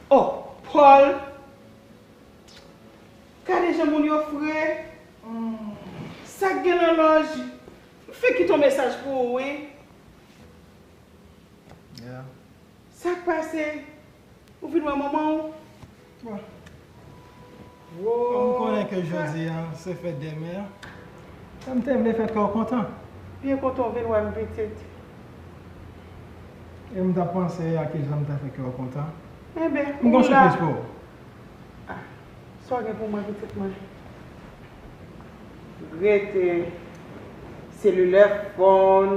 Oh, Paul! Gade jan moun yo fre. Sa k gen nan lòj? M fenk kite yon mesaj pou ou, wi. Yeah. Sa k pase? Ou vin wè manman w? Bon. Kòm m konnen ke jodi a se fèt dè mè, m te vle fè kè w kontan. Byen kontan w vin wè m, pitit. E m t ap panse a kijan m ta fè kè w kontan. Enben, m gon sipriz pou ou. Ah, sa w gen pou mwen, pitit mwen? Rete selilè fòn.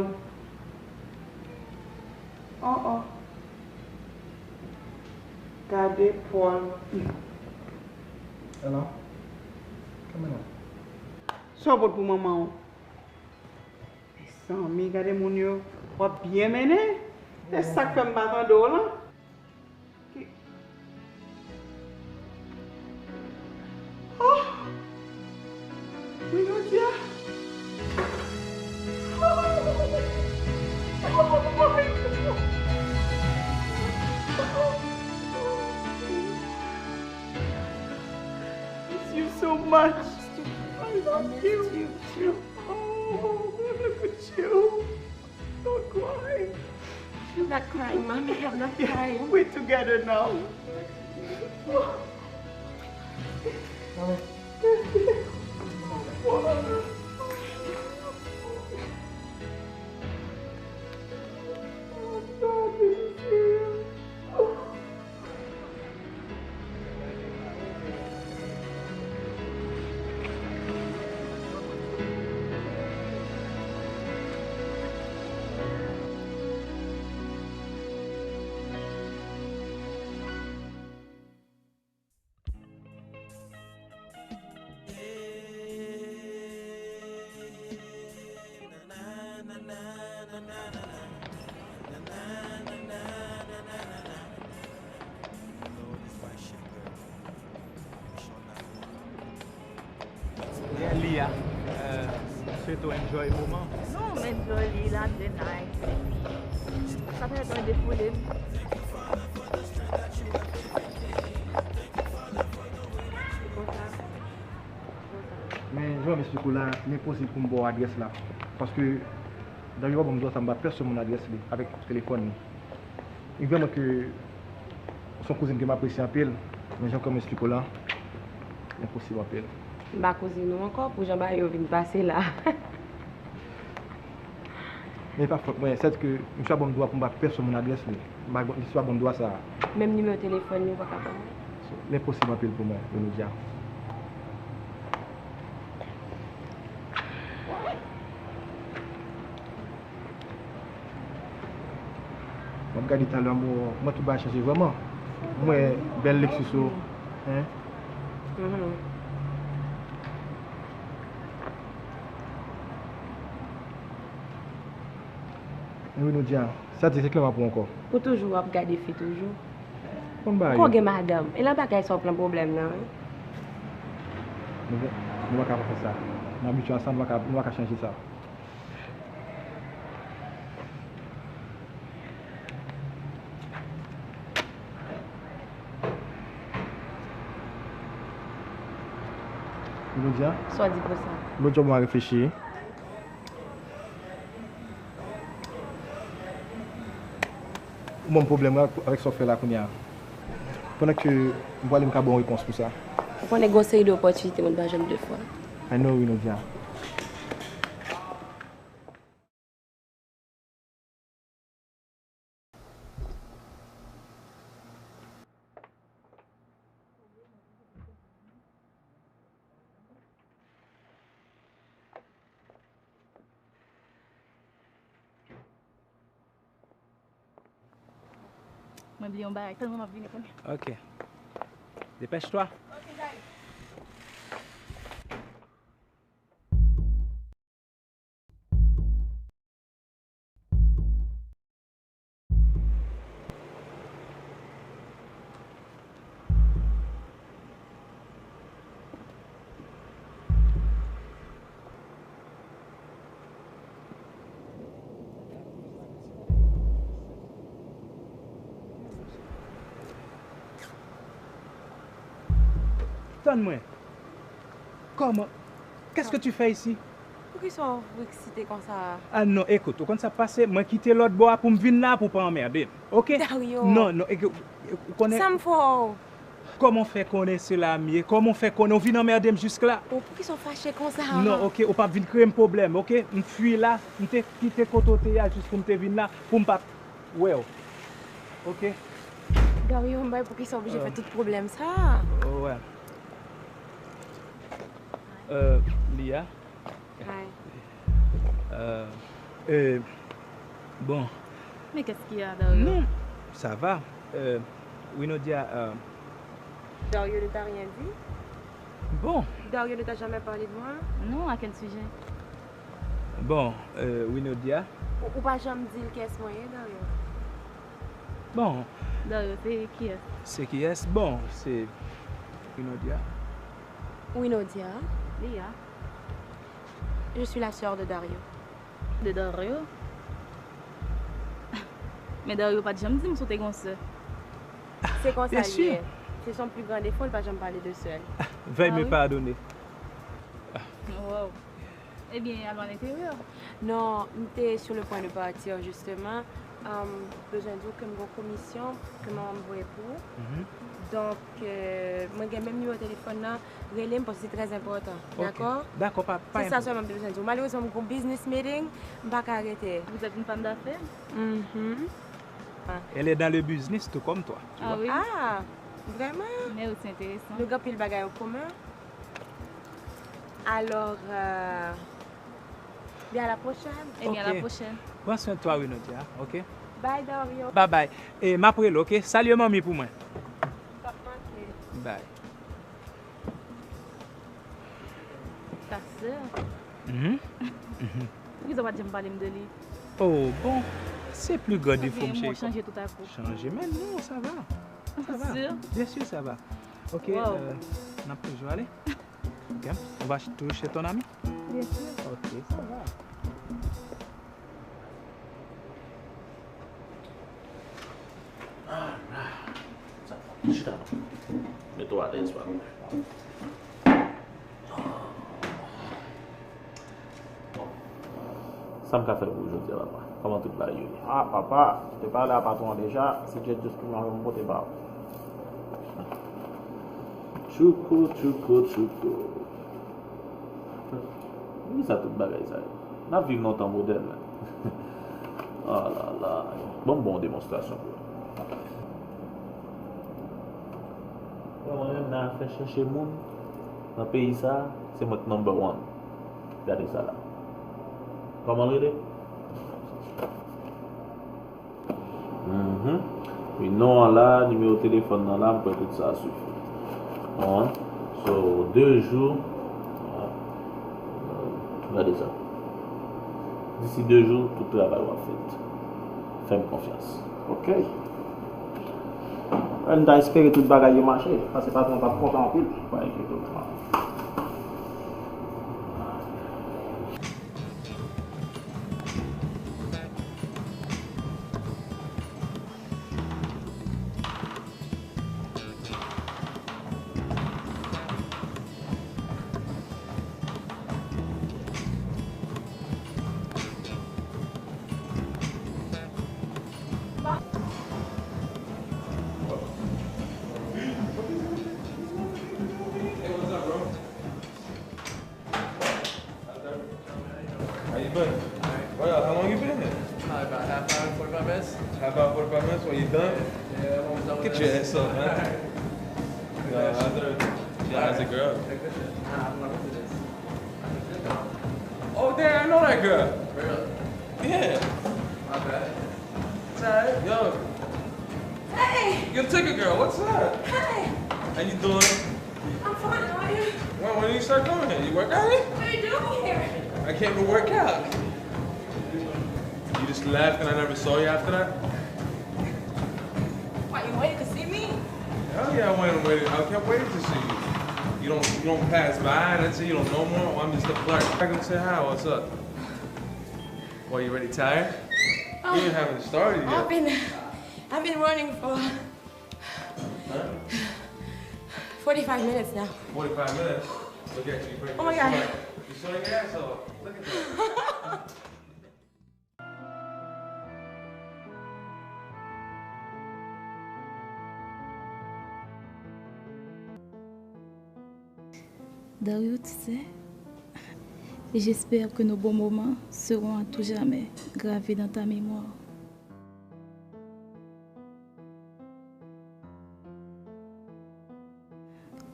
Oh, oh. Gade Paul. Hello? Kòman w ye? Sa w pot pou manman w? Mezanmi, gade moun yo. W ap byen mennen. Se sa k fè m pa tande w lan. Ki- Oh! Wi, Bondye. Oh! Oh my God! Miss you so much. I love you. I missed you too. Oh, look at you. Don't cry. I'm not crying, Mommy. I'm not crying. We're together now. Mommy. Li a, euh, swete w enjoy moman. Non, m enjoy li, la trè nice. Sa pèmèt mwen defoule m. Men, jan m esplike w la, li enposib pou m ba w adrès la. Paske Dario pa ban m dwa sa m ba pèsonn moun adrès li avèk telefòn li. Li vrèman ke se yon kouzin ke m apresye anpil, men jan kòm esplike w la, li enposib anpil. M pa kouzin ou ankò pou jan bagay yo vin pase la. Men e pa fòt mwen, sètke misye pa ban m dwa pou m ba pèsonn moun adrès li. M pa, misye pa ban m dwa sa a. Menm nimewo telefòn li ou pa ka ban mwen? Li enposib anpil pou mwen, Winodia. M ap gade talè mwen, mwen tout bagay chanje vrèman. Mwen bèl Lexus ou, hein? Mhm. Winodia, sa di se klèman pou ankò. Ou toujou ap gade fi toujou? Konn bagay. Ou gen madanm. E lan bagay sa w pran pwoblèm nan, wi. Nou, nou pa ka fè sa. Nou abitye a sa, nou pa ka, nou pa ka chanje sa. Winodia? Sa w di pou sa? Winodia, mwen reflechi. Ou ban m pwoblèm la avèk sa w fè la kounye a. Pandan ke m prale, m ka ba w yon repons pou sa. Ou konnen gen yon seri de opòtinite moun pa janm de fwa. I know, Winodia. Mwen bliye yon bagay, tann mwen, m ap vini kounye a. Ok. Dépêche-toi. Tann mwen. Kòman? Qu'est-ce que tu fais ici? Poukisa w eksite konsa? Ah non, écoute, ou konn sa k pase? Mwen kite lòt bò a pou m vin la pou w pa anmède m, ok? Dario. Non, non, écoute, ou konnen. Sa m fè w? Kòman w fè konnen se la m ye? Kòman w fè konnen w vin anmède m jisk la? Oh, poukisa w fache konsa? Non, ok, ou p ap vin kreye m pwoblèm, ok? M fui la, m te kite kote w te ye a jis pou m te vin la, pou m pa t wè w. Ok? Dario, m bay poukisa w oblije fè tout pwoblèm sa? Oh, wè. Euh, Lia. Hi. Euh, euh, bon. Mais qu'est-ce qu'il y a, Dario? Non, ça va. Euh, Winodia, euh, Dario ne t'a rien dit? Bon. Dario ne t'a jamais parlé de moi? Non, à quel sujet? Bon, euh, Winodia. Ou, ou pa janm di l kiyès mwen ye, Dario. Bon. Dario, se kiyès? Se kiyès? Bon, se Winodia. Winodia. Lia. Je suis la sœur de Dario. De Dario? Men Dario pa t janm di m si w te gen yon sè. Se konsa l ye. Se son pli gran defo, l pa janm pale de sè l. Veuille me pardonner. Wow. Ebyen, al a lenteryè. Non, m te sur le point de partir, justement. Um, bezwen di w ke m gen yon komisyon ke manman m voye pou ou. Donk, euh, mwen gen menm nimewo telefòn nan, rele m paske se trè enpòtan. Ok. Dakò? Dakò, pa, pa. Se sa sèlman m te bezwen di w. Malerezman, m gen yon business meeting, m pa ka rete. Vous êtes une femme d'affaires? Mhm. Elle est dans le business tout comme toi, tu vois. Ah oui? Ah, vraiment? Mais aussi intéressant. Nou gen anpil bagay an komen. Alors, euh, bien à la prochaine. Eh bien, à la prochaine. Pran swen twa, Winodia, ok? Bye, Dario. Bye bye. E m ap rele, ok? Salye manmi pou mwen. Bye. Ta sè. Mhm. Poukisa w pa t janm pale m de li? Oh, bon. Se pli gran defo m, cheri. Chanje tout a kou. Chanje, men non, sa va. Sa va. Sûr? Bien sûr, sa va. Ok, euh, n ap toujou ale. Ok, on va toujours chez ton ami? Bien sûr. Ok, ça va. Chita non. Mete w alèz, pa gen pwoblèm. Bon. Sa Sa m ka fè pou ou jodi a, papa? Kòman tout bagay yo ye? Ah, papa, ou te pale a patwon an deja, se Jet Juice pou mwen, mwen pote ba ou. Tchouko, tchouko, tchouko. Poukisa tout bagay sa yo? N ap viv nan yon tan modèn, men. Ah la la. Ban m ba w yon demonstrasyon pou wè. Wè, mwen menm nan afè chèche moun nan peyi sa a, se mwen k number one. Gade sa la. Kòman l rele? Mhm. Wi, non an la, nimewo telefòn nan la, m kwè tout sa a sifi. Bon, so, de jou, ah, gade sa. Disi de jou, tout travay w ap fèt. Fè m konfyans. Ok. Mwen ta espere tout bagay yo mache, paske patwon p ap kontan anpil. Pa enkyete w. How you been? Well, how long you been here? Probably about half hour, forty-five minutes. Half hour, forty-five minutes? Well, you done? Yeah, yeah, I'm almost done with this. Get your ass up, man. Alright. Yeah, how's the, yeah, how's the girl? Nah, I'm not into this. Oh, damn, I know that girl. Really? Yeah. My bad. It's alright. Yo. Hey! Yo, take a girl. What's up? Hey! How you doing? I'm fine. How are you? When, when did you start coming here? You work out here? What are you doing here? I came to work out. You just left and I never saw you after that? What, you waited to see me? Hell yeah, I went and waited. I kept waiting to see you. You don't, you don't pass by and I say you don't know more. Well, I'm just a flirt. I can say hi. What's up? Well, you already tired? You ain't haven't started yet. I've been, I've been running for forty-five minutes now. Forty-five minutes? Look at you, you pregnant. Oh my God. You sweating your ass off. Look at that. Dario, tu sais, j'espère que nos bons moments seront à tout jamais gravés dans ta mémoire.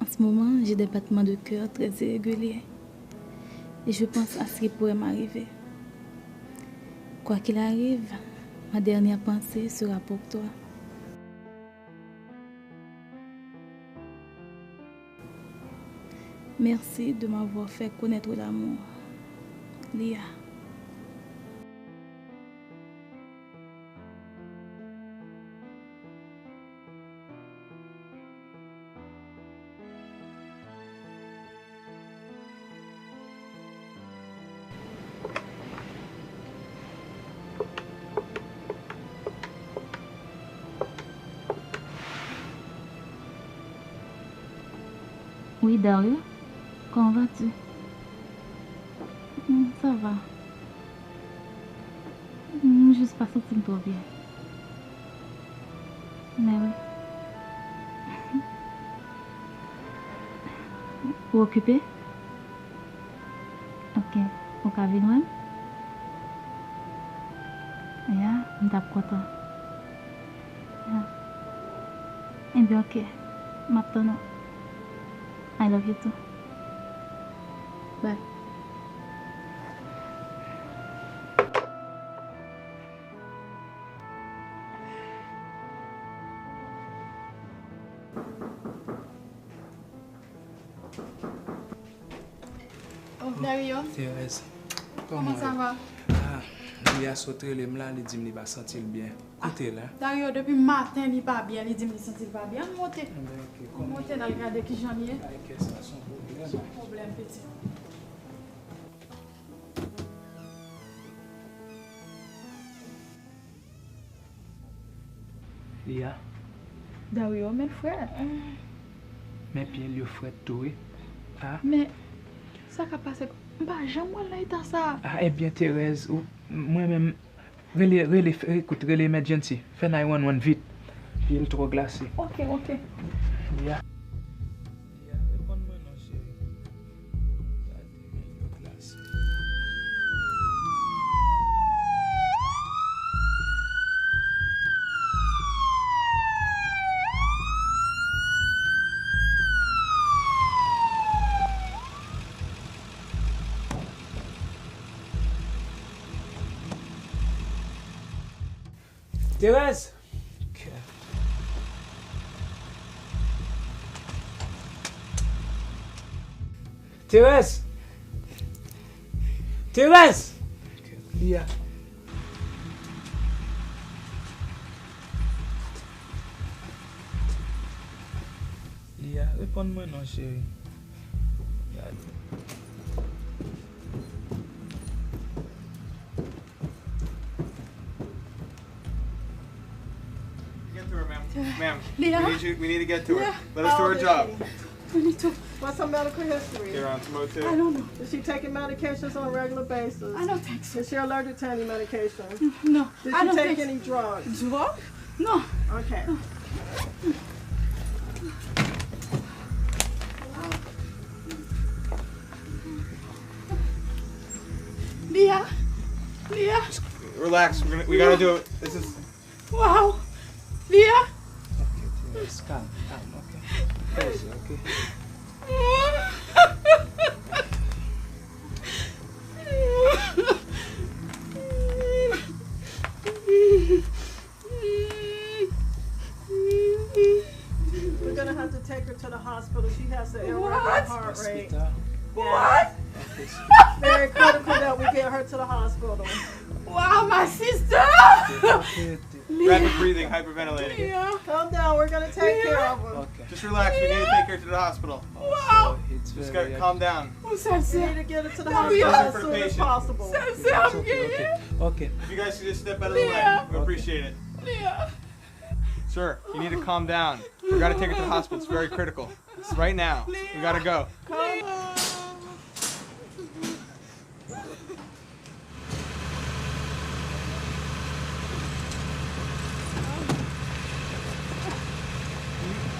En ce moment, j'ai des battements de cœur très irréguliers et je pense à ce qui pourrait m'arriver. Quoi qu'il arrive, ma dernière pensée sera pour toi. Merci de m'avoir fait connaître l'amour, Lia. Oui, Dario, comment vas-tu? Hmm, ça va. M jis pa santi m twò byen. Men wi. Ou okipe? Ok. Ou ka vin wè m? Ya, m t ap kontan. Ya. Ebyen, ok. M ap tann ou. I love you too. Bye. Oh, Dario. Thérèse, kòman sa va? Ah, Lia sot rele m la, li di m li pa santi l byen. Koute la. Dario, depi maten li pa byen, li di m li santi l pa byen. Ann monte. Ann monte, n al gade kijan l ye. Ay, kè sa, se yon pwoblèm. Se yon pwoblèm, pitit. Lia. Dario, men frèt. Men pye l yo frèt tou, wi. Ah. Men, sa k ap pase? M pa janm wè l nan eta sa. Ah, ebyen, Thérèse, ou, Mwen menm, rele, rele, ekout, rele emergency. Fè nine one one vit. Pye l twò glase. Ok, ok. Lia. Lia, reponn mwen non, cheri. Gade men yo glase. Thérèse! Thérèse! Thérèse! Lia. Lia, reponn mwen non, cheri. Gade. Get to her, ma'am. Ma'am, Lia. We need you, we need to get to her. Lia. Let us do our job. We need to. What's her medical history? Here on Timote. I don't know. Is she taking medications on a regular basis? I don't think so. Is she allergic to any medication? No, I don't think so. Did she take any drugs? Drug? No. Okay. Lia, Lia. Relax. We're gonna, we gotta do it. This is. Wow. Lia. Okay, Thérèse, calm, calm, okay? Crazy, okay? We're gonna have to take her to the hospital. She has an irregular heart rate. What? What? Very critical that we get her to the hospital. Wow, my sister! Rapid breathing, hyperventilating. Calm down, we're gonna take care of her. Okay. Just relax, we need to take her to the hospital. Wow. Just gotta calm down. Ou sèl sè. We need to get her to the hospital as soon as possible. Sèl sè m genyen. Okay. If you guys could just step out of the way, we appreciate it. Lia. Sir, you need to calm down. We gotta take her to the hospital. It's very critical. It's right now. We gotta go. Calm.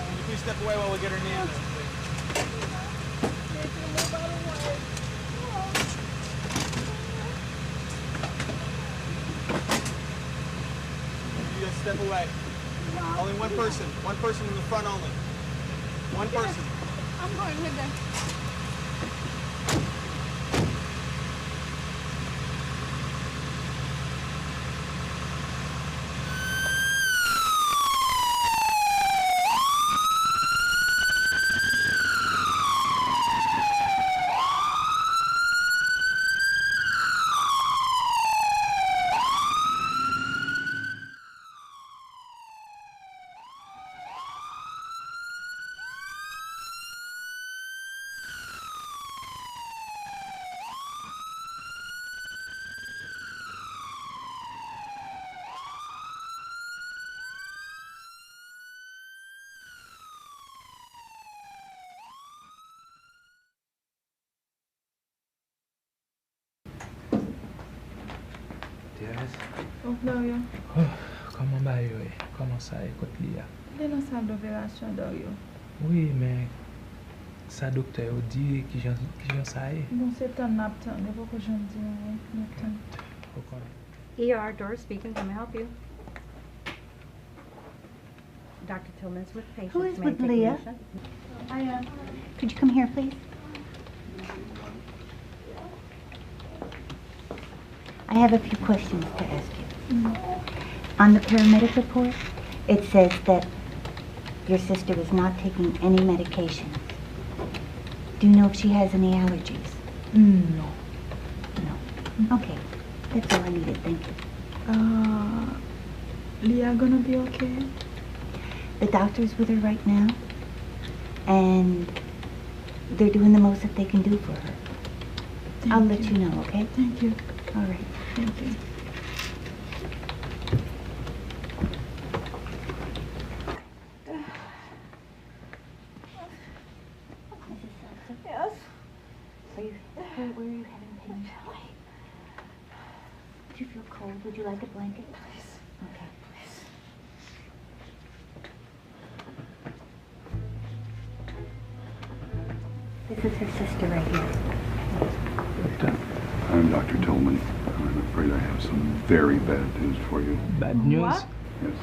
Can you please step away while we get her name? You just step away. Only one person. One person in the front only. One person. I'm going with them. Thérèse. Oh, Dario. Oh, kòman bagay yo ye? Kòman sa ye? Kot li a? Li nan sal doperasyon, Dario. Wi, men sa doktè yo di, kijan, kijan sa ye? Bon, se tann n ap tann. Yo poko janm di anyen. N ap tann. Ou konnen. E R, Doris speaking. Can I help you? Doctor Tillman's with patients. Who is with Leah? May I take a patient? Hi, uh, could you come here, please? I have a few questions to ask you. On the paramedic report, it says that your sister is not taking any medication. Do you know if she has any allergies? No. No. Okay. That's all I needed. Thank you. Uh, Leah gonna be okay? The doctor's with her right now, and they're doing the most that they can do for her. I'll let you know, okay? Thank you. All right. Thank you. Missus Thompson? Yes? Are you, where, where are you having pain? Did you You like a blanket? Okay. This is her sister right here. Rita, I'm Doctor Tillman. I'm afraid I have some very bad news for you. Bad news? What? Yes,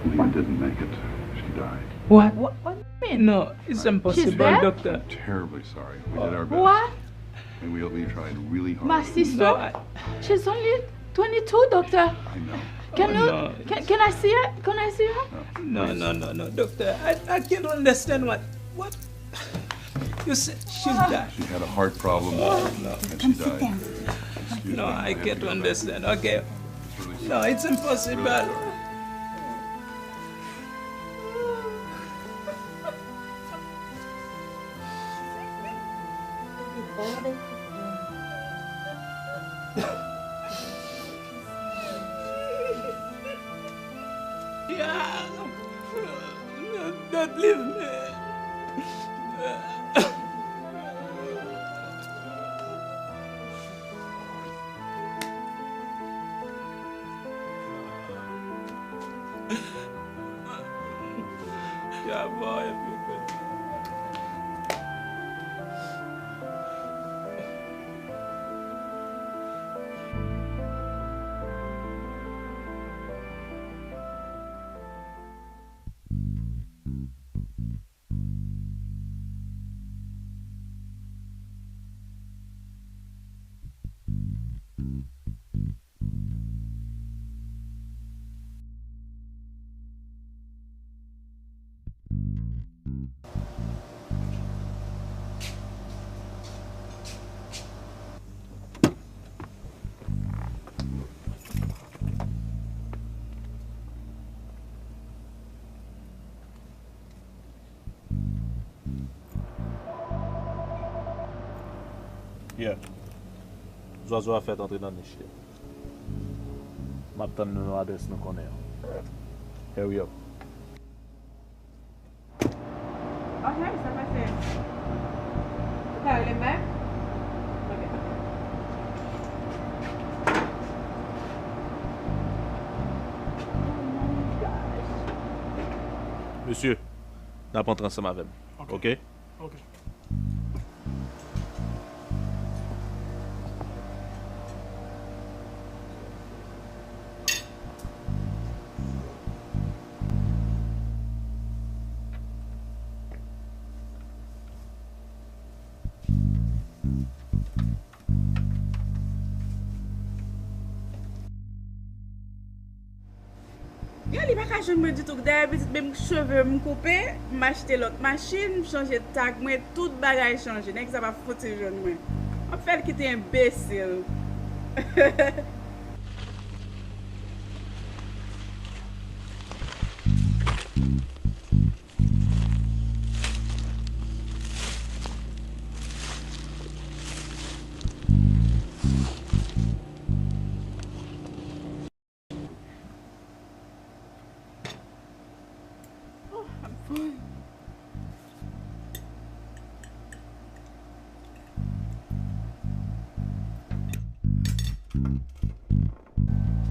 Leah didn't make it. She died. What? What, what do you mean? No, it's impossible, dead? Doctor. I'm terribly sorry. We did our best. What? And we, we tried really hard. My sister? No, I... She's only twenty-two, doctor. I know. Can you, can, can I see her? Can I see her? No, no, no, no, no, doctor. I, I can't understand what, what? You said she died. She had a heart problem and she died. Come sit down. Excuse me, I have to go back. No, I can't understand. Okay. It's really... No, it's impossible. Yeah. Don't leave me. Yeah. Zwazo a fèt antre nan nich li. M ap tann nou nan adrès nou konnen an. Hurry up. Ok, sa pase. Ou ka rele m back? Ok. Oh my gosh. Mesye, n ap antre ansanm avè m. Ok? Ok. Ok. Yo, li pa ka jwenn mwen ditou. Dayè pitit, menm cheve m koupe, m achte lòt machin, m chanje tag mwen, tout bagay chanje. Nèg sa pa fouti jwenn mwen. M ap fè l kite enbesil. Oh, I'm full.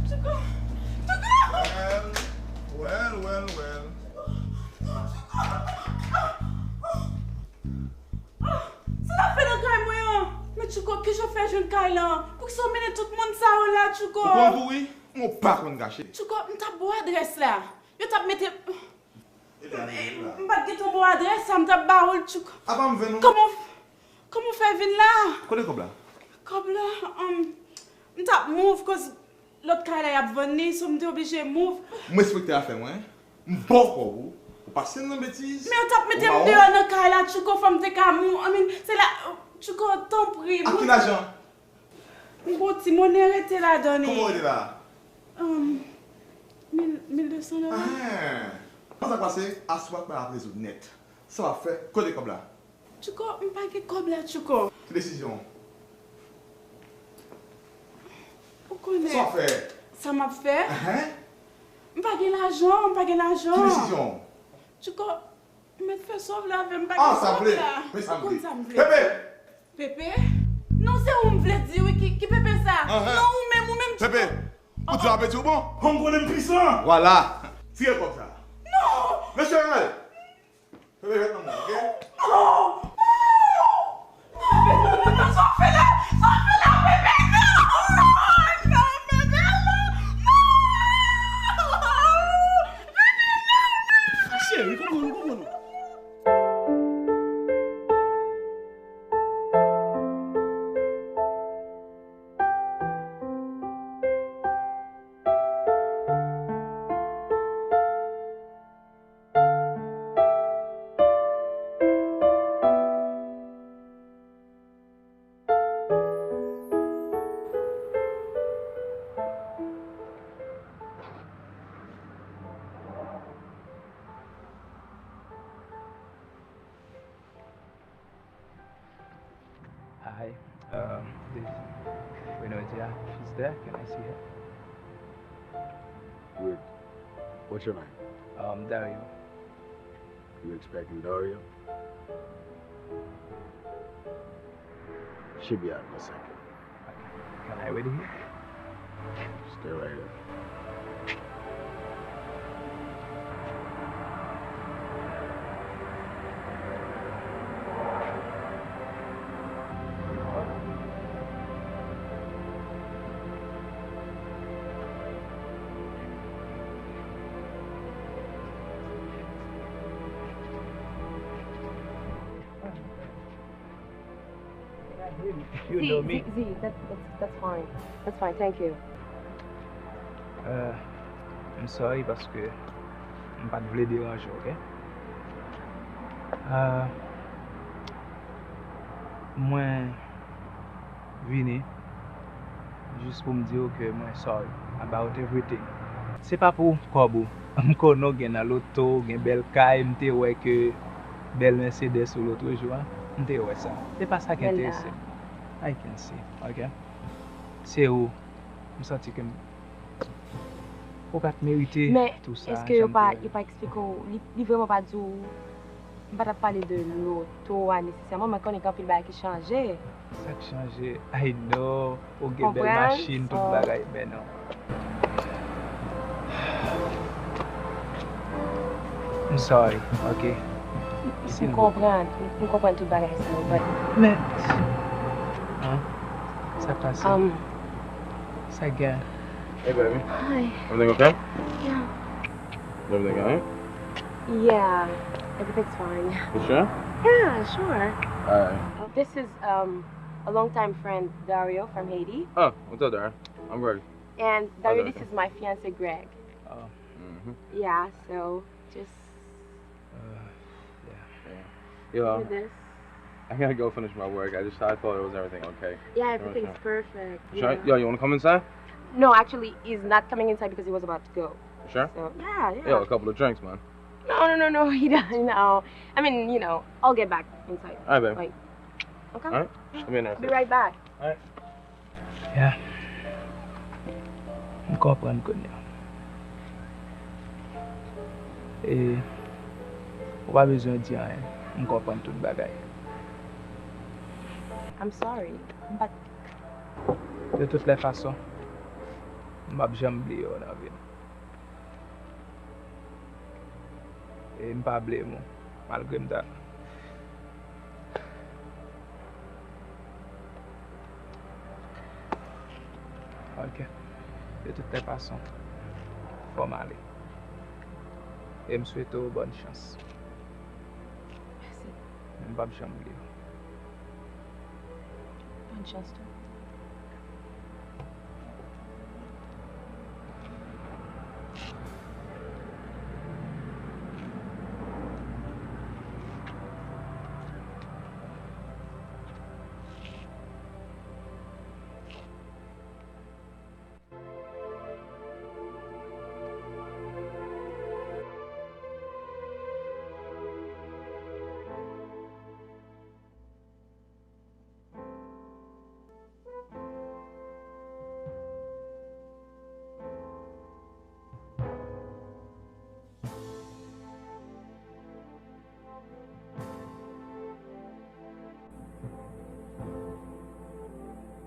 Tchouko! Tchouko! Well, well, well, well. Sa n ap fè nan kay mwen an? Men Tchouko, kijan w fè jwenn kay la? Poukisa w mennen tout moun sa yo la, Tchouko? Ou konn tou wi, ou pa konn kache. Tchouko, m t ap ba w adrès la. Yo t ap mete... M pa t gentan ba w adrès sa, m t ap ba ou l, Tchouko. Apa m vin ou? Kòman w f-, kòman w fè vin la? Kote kòb la? Kòb la, um, m t ap move, koz lòt kay la y ap vann li, so m te oblije move. M respekte afè mwen. M ba w kòb ou. Ou pa sèl nan betiz. Men yo t ap mete m deyò nan kay la, Tchouko, fò m te ka move. I mean, se la, Tchouko, tanpri. Ak ki lajan? M gon ti monnen rete ladan li. Kòman w rete la? Um, mil, mil de san dola. Ah. Kòman sa k pase? Aswè a bay ap rezoud nèt. Sa w ap fè? Kote kòb la? Tchouko, m pa gen kòb la, Tchouko. Ki desizyon w? Ou konnen. Sa w ap fè? Sa m ap fè? Ahan. M pa gen lajan, m pa gen lajan. Ki desizyon w? Tchouko, ou mèt fè sa w vle avè m, m pa gen kòb la. Ah, sa vle. Men sa m vle. Ou konn sa m vle. Pepe! Pepe? Non, se ou m vle di wi, ki, ki Pepe sa? Ahan. Non, ou menm, ou menm, Tchouko. Pepe! Ou di apeti ou bon? Hon konnen m pisan. Vwala. Tire kòb sa. Non! Mesye, ale. Fè bèjèt nan mwen, oke? Non! Non! Non, bebe, non, non, sa w fè la? Sa w fè la, bebe, non! Non, non, bebe, non! Non! Bebe, non, non! Cheri, kòman nou, kòman nou? Hi, um, this Buenos dia, she's there. Can I see her? Wait, what's your name? Um, Dario. You expecting Dario? She'll be out in a second. Can I wait here? Stay right here. You know me. Zi, Zi, that, that's, that's fine. That's fine, thank you. Uh, I'm sorry paske m pa t vle deranje w, oke? Uh, mwen vini jis pou m di w ke mwen sorry about everything. Se pa pou kòb ou. M konnen w gen nan loto, w gen bèl kay, m te wè ke bèl Mercedes ou lòt jou a. M te wè sa. Se pa sa ki enterese m. I can see, oke? Se ou. M santi ke m, ou pa t merite tou sa. Men, èske yo pa, yo pa eksplike w, li, li vrèman pa di w, m pa t ap pale de loto a nesesèman, men konnen gen anpil bagay ki chanje. Sa k chanje? I know, ou gen bèl machin, tout bagay, men non. I'm sorry, oke? M konprann, m konprann tout bagay sa yo, but men, an, sa k pase? Um, Sa gen? Hey, baby. Hi. Everything okay? Yeah. Everything all right? Yeah, everything's fine. You sure? Yeah, sure. All right. This is, um, a longtime friend, Dario from Haiti. Oh, what's up, Dario? I'm ready. And Dario, this is my fiance, Greg. Oh. Mm-hmm. Yeah, so just Uh, yeah. Yeah. Yo, I gotta go finish my work. I just, I thought it was everything okay. Yeah, everything's perfect. Sure? Yeah. Yo, you wanna come inside? No, actually, he's not coming inside because he was about to go. Sure? So, yeah, yeah. Yo, a couple of drinks, man. No, no, no, no, he doesn't. No. I mean, you know, I'll get back inside. All right, babe. Like, okay? All right. I'll be right back. All right. Yeah. M konprann kounye a. E, ou pa bezwen di anyen. M konprann tout bagay. I'm sorry. M pa t... De toutes les façons, m p ap janm bliye w nan vi m. E m pa blame ou, malgre m ta... Ok. De toutes les façons, fò m ale. E m swete w bòn chans. Mèsi. M p ap janm bliye w. Bòn chans tou.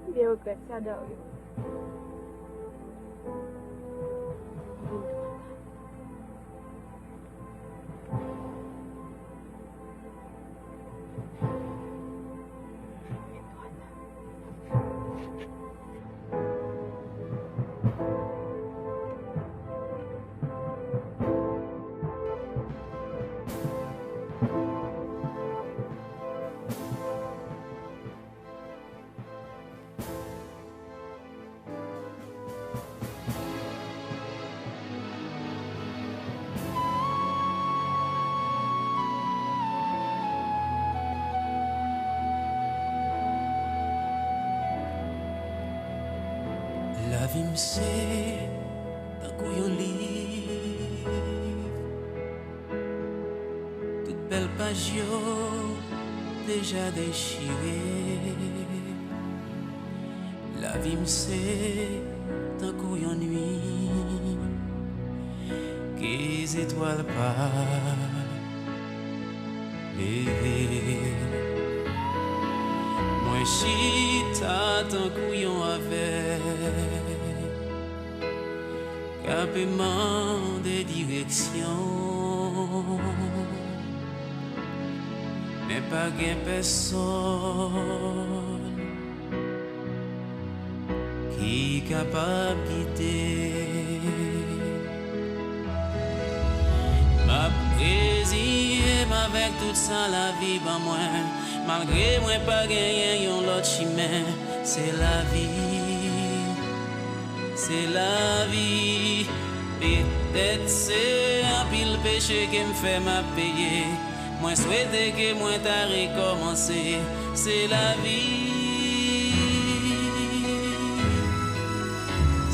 M byen regrèt sa, Dario. Lavi m se tankou yon liv, tout bèl paj yo deja dechire. Lavi m se tankou yon nuit ke zetwal pa leve. Mwen chita tankou yon avèg k ap mande direksyon, men pa gen pèsòn ki kapab gide. M ap reziye m avèk tout sa lavi ban mwen, malgre mwen pa genyen yon lòt chimen. Se lavi, se lavi. Petèt se anpil peche ke m fè m ap peye. Mwen swete ke mwen ta rekòmanse. Se lavi.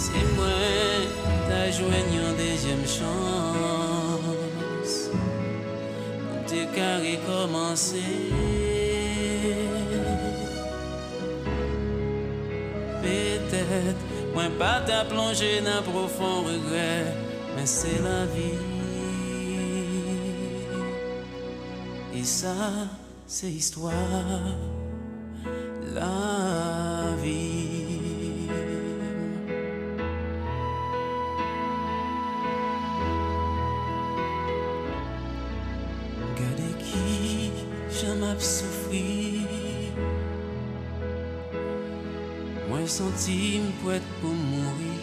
Si mwen ta jwenn yon dezyèm chans, pou m te ka rekòmanse, petèt mwen pa ta plonje nan pwofon regrè. Men se lavi. E sa, se istwa lavi m. Gade ki jan m ap soufri. Mwen santi m prèt pou m mouri.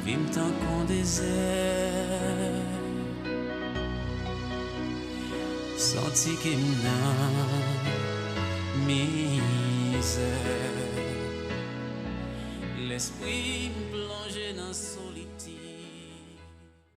Vi m tankou yon dezè. Santi ke m nan mizè. Lespri m plonje nan solitid.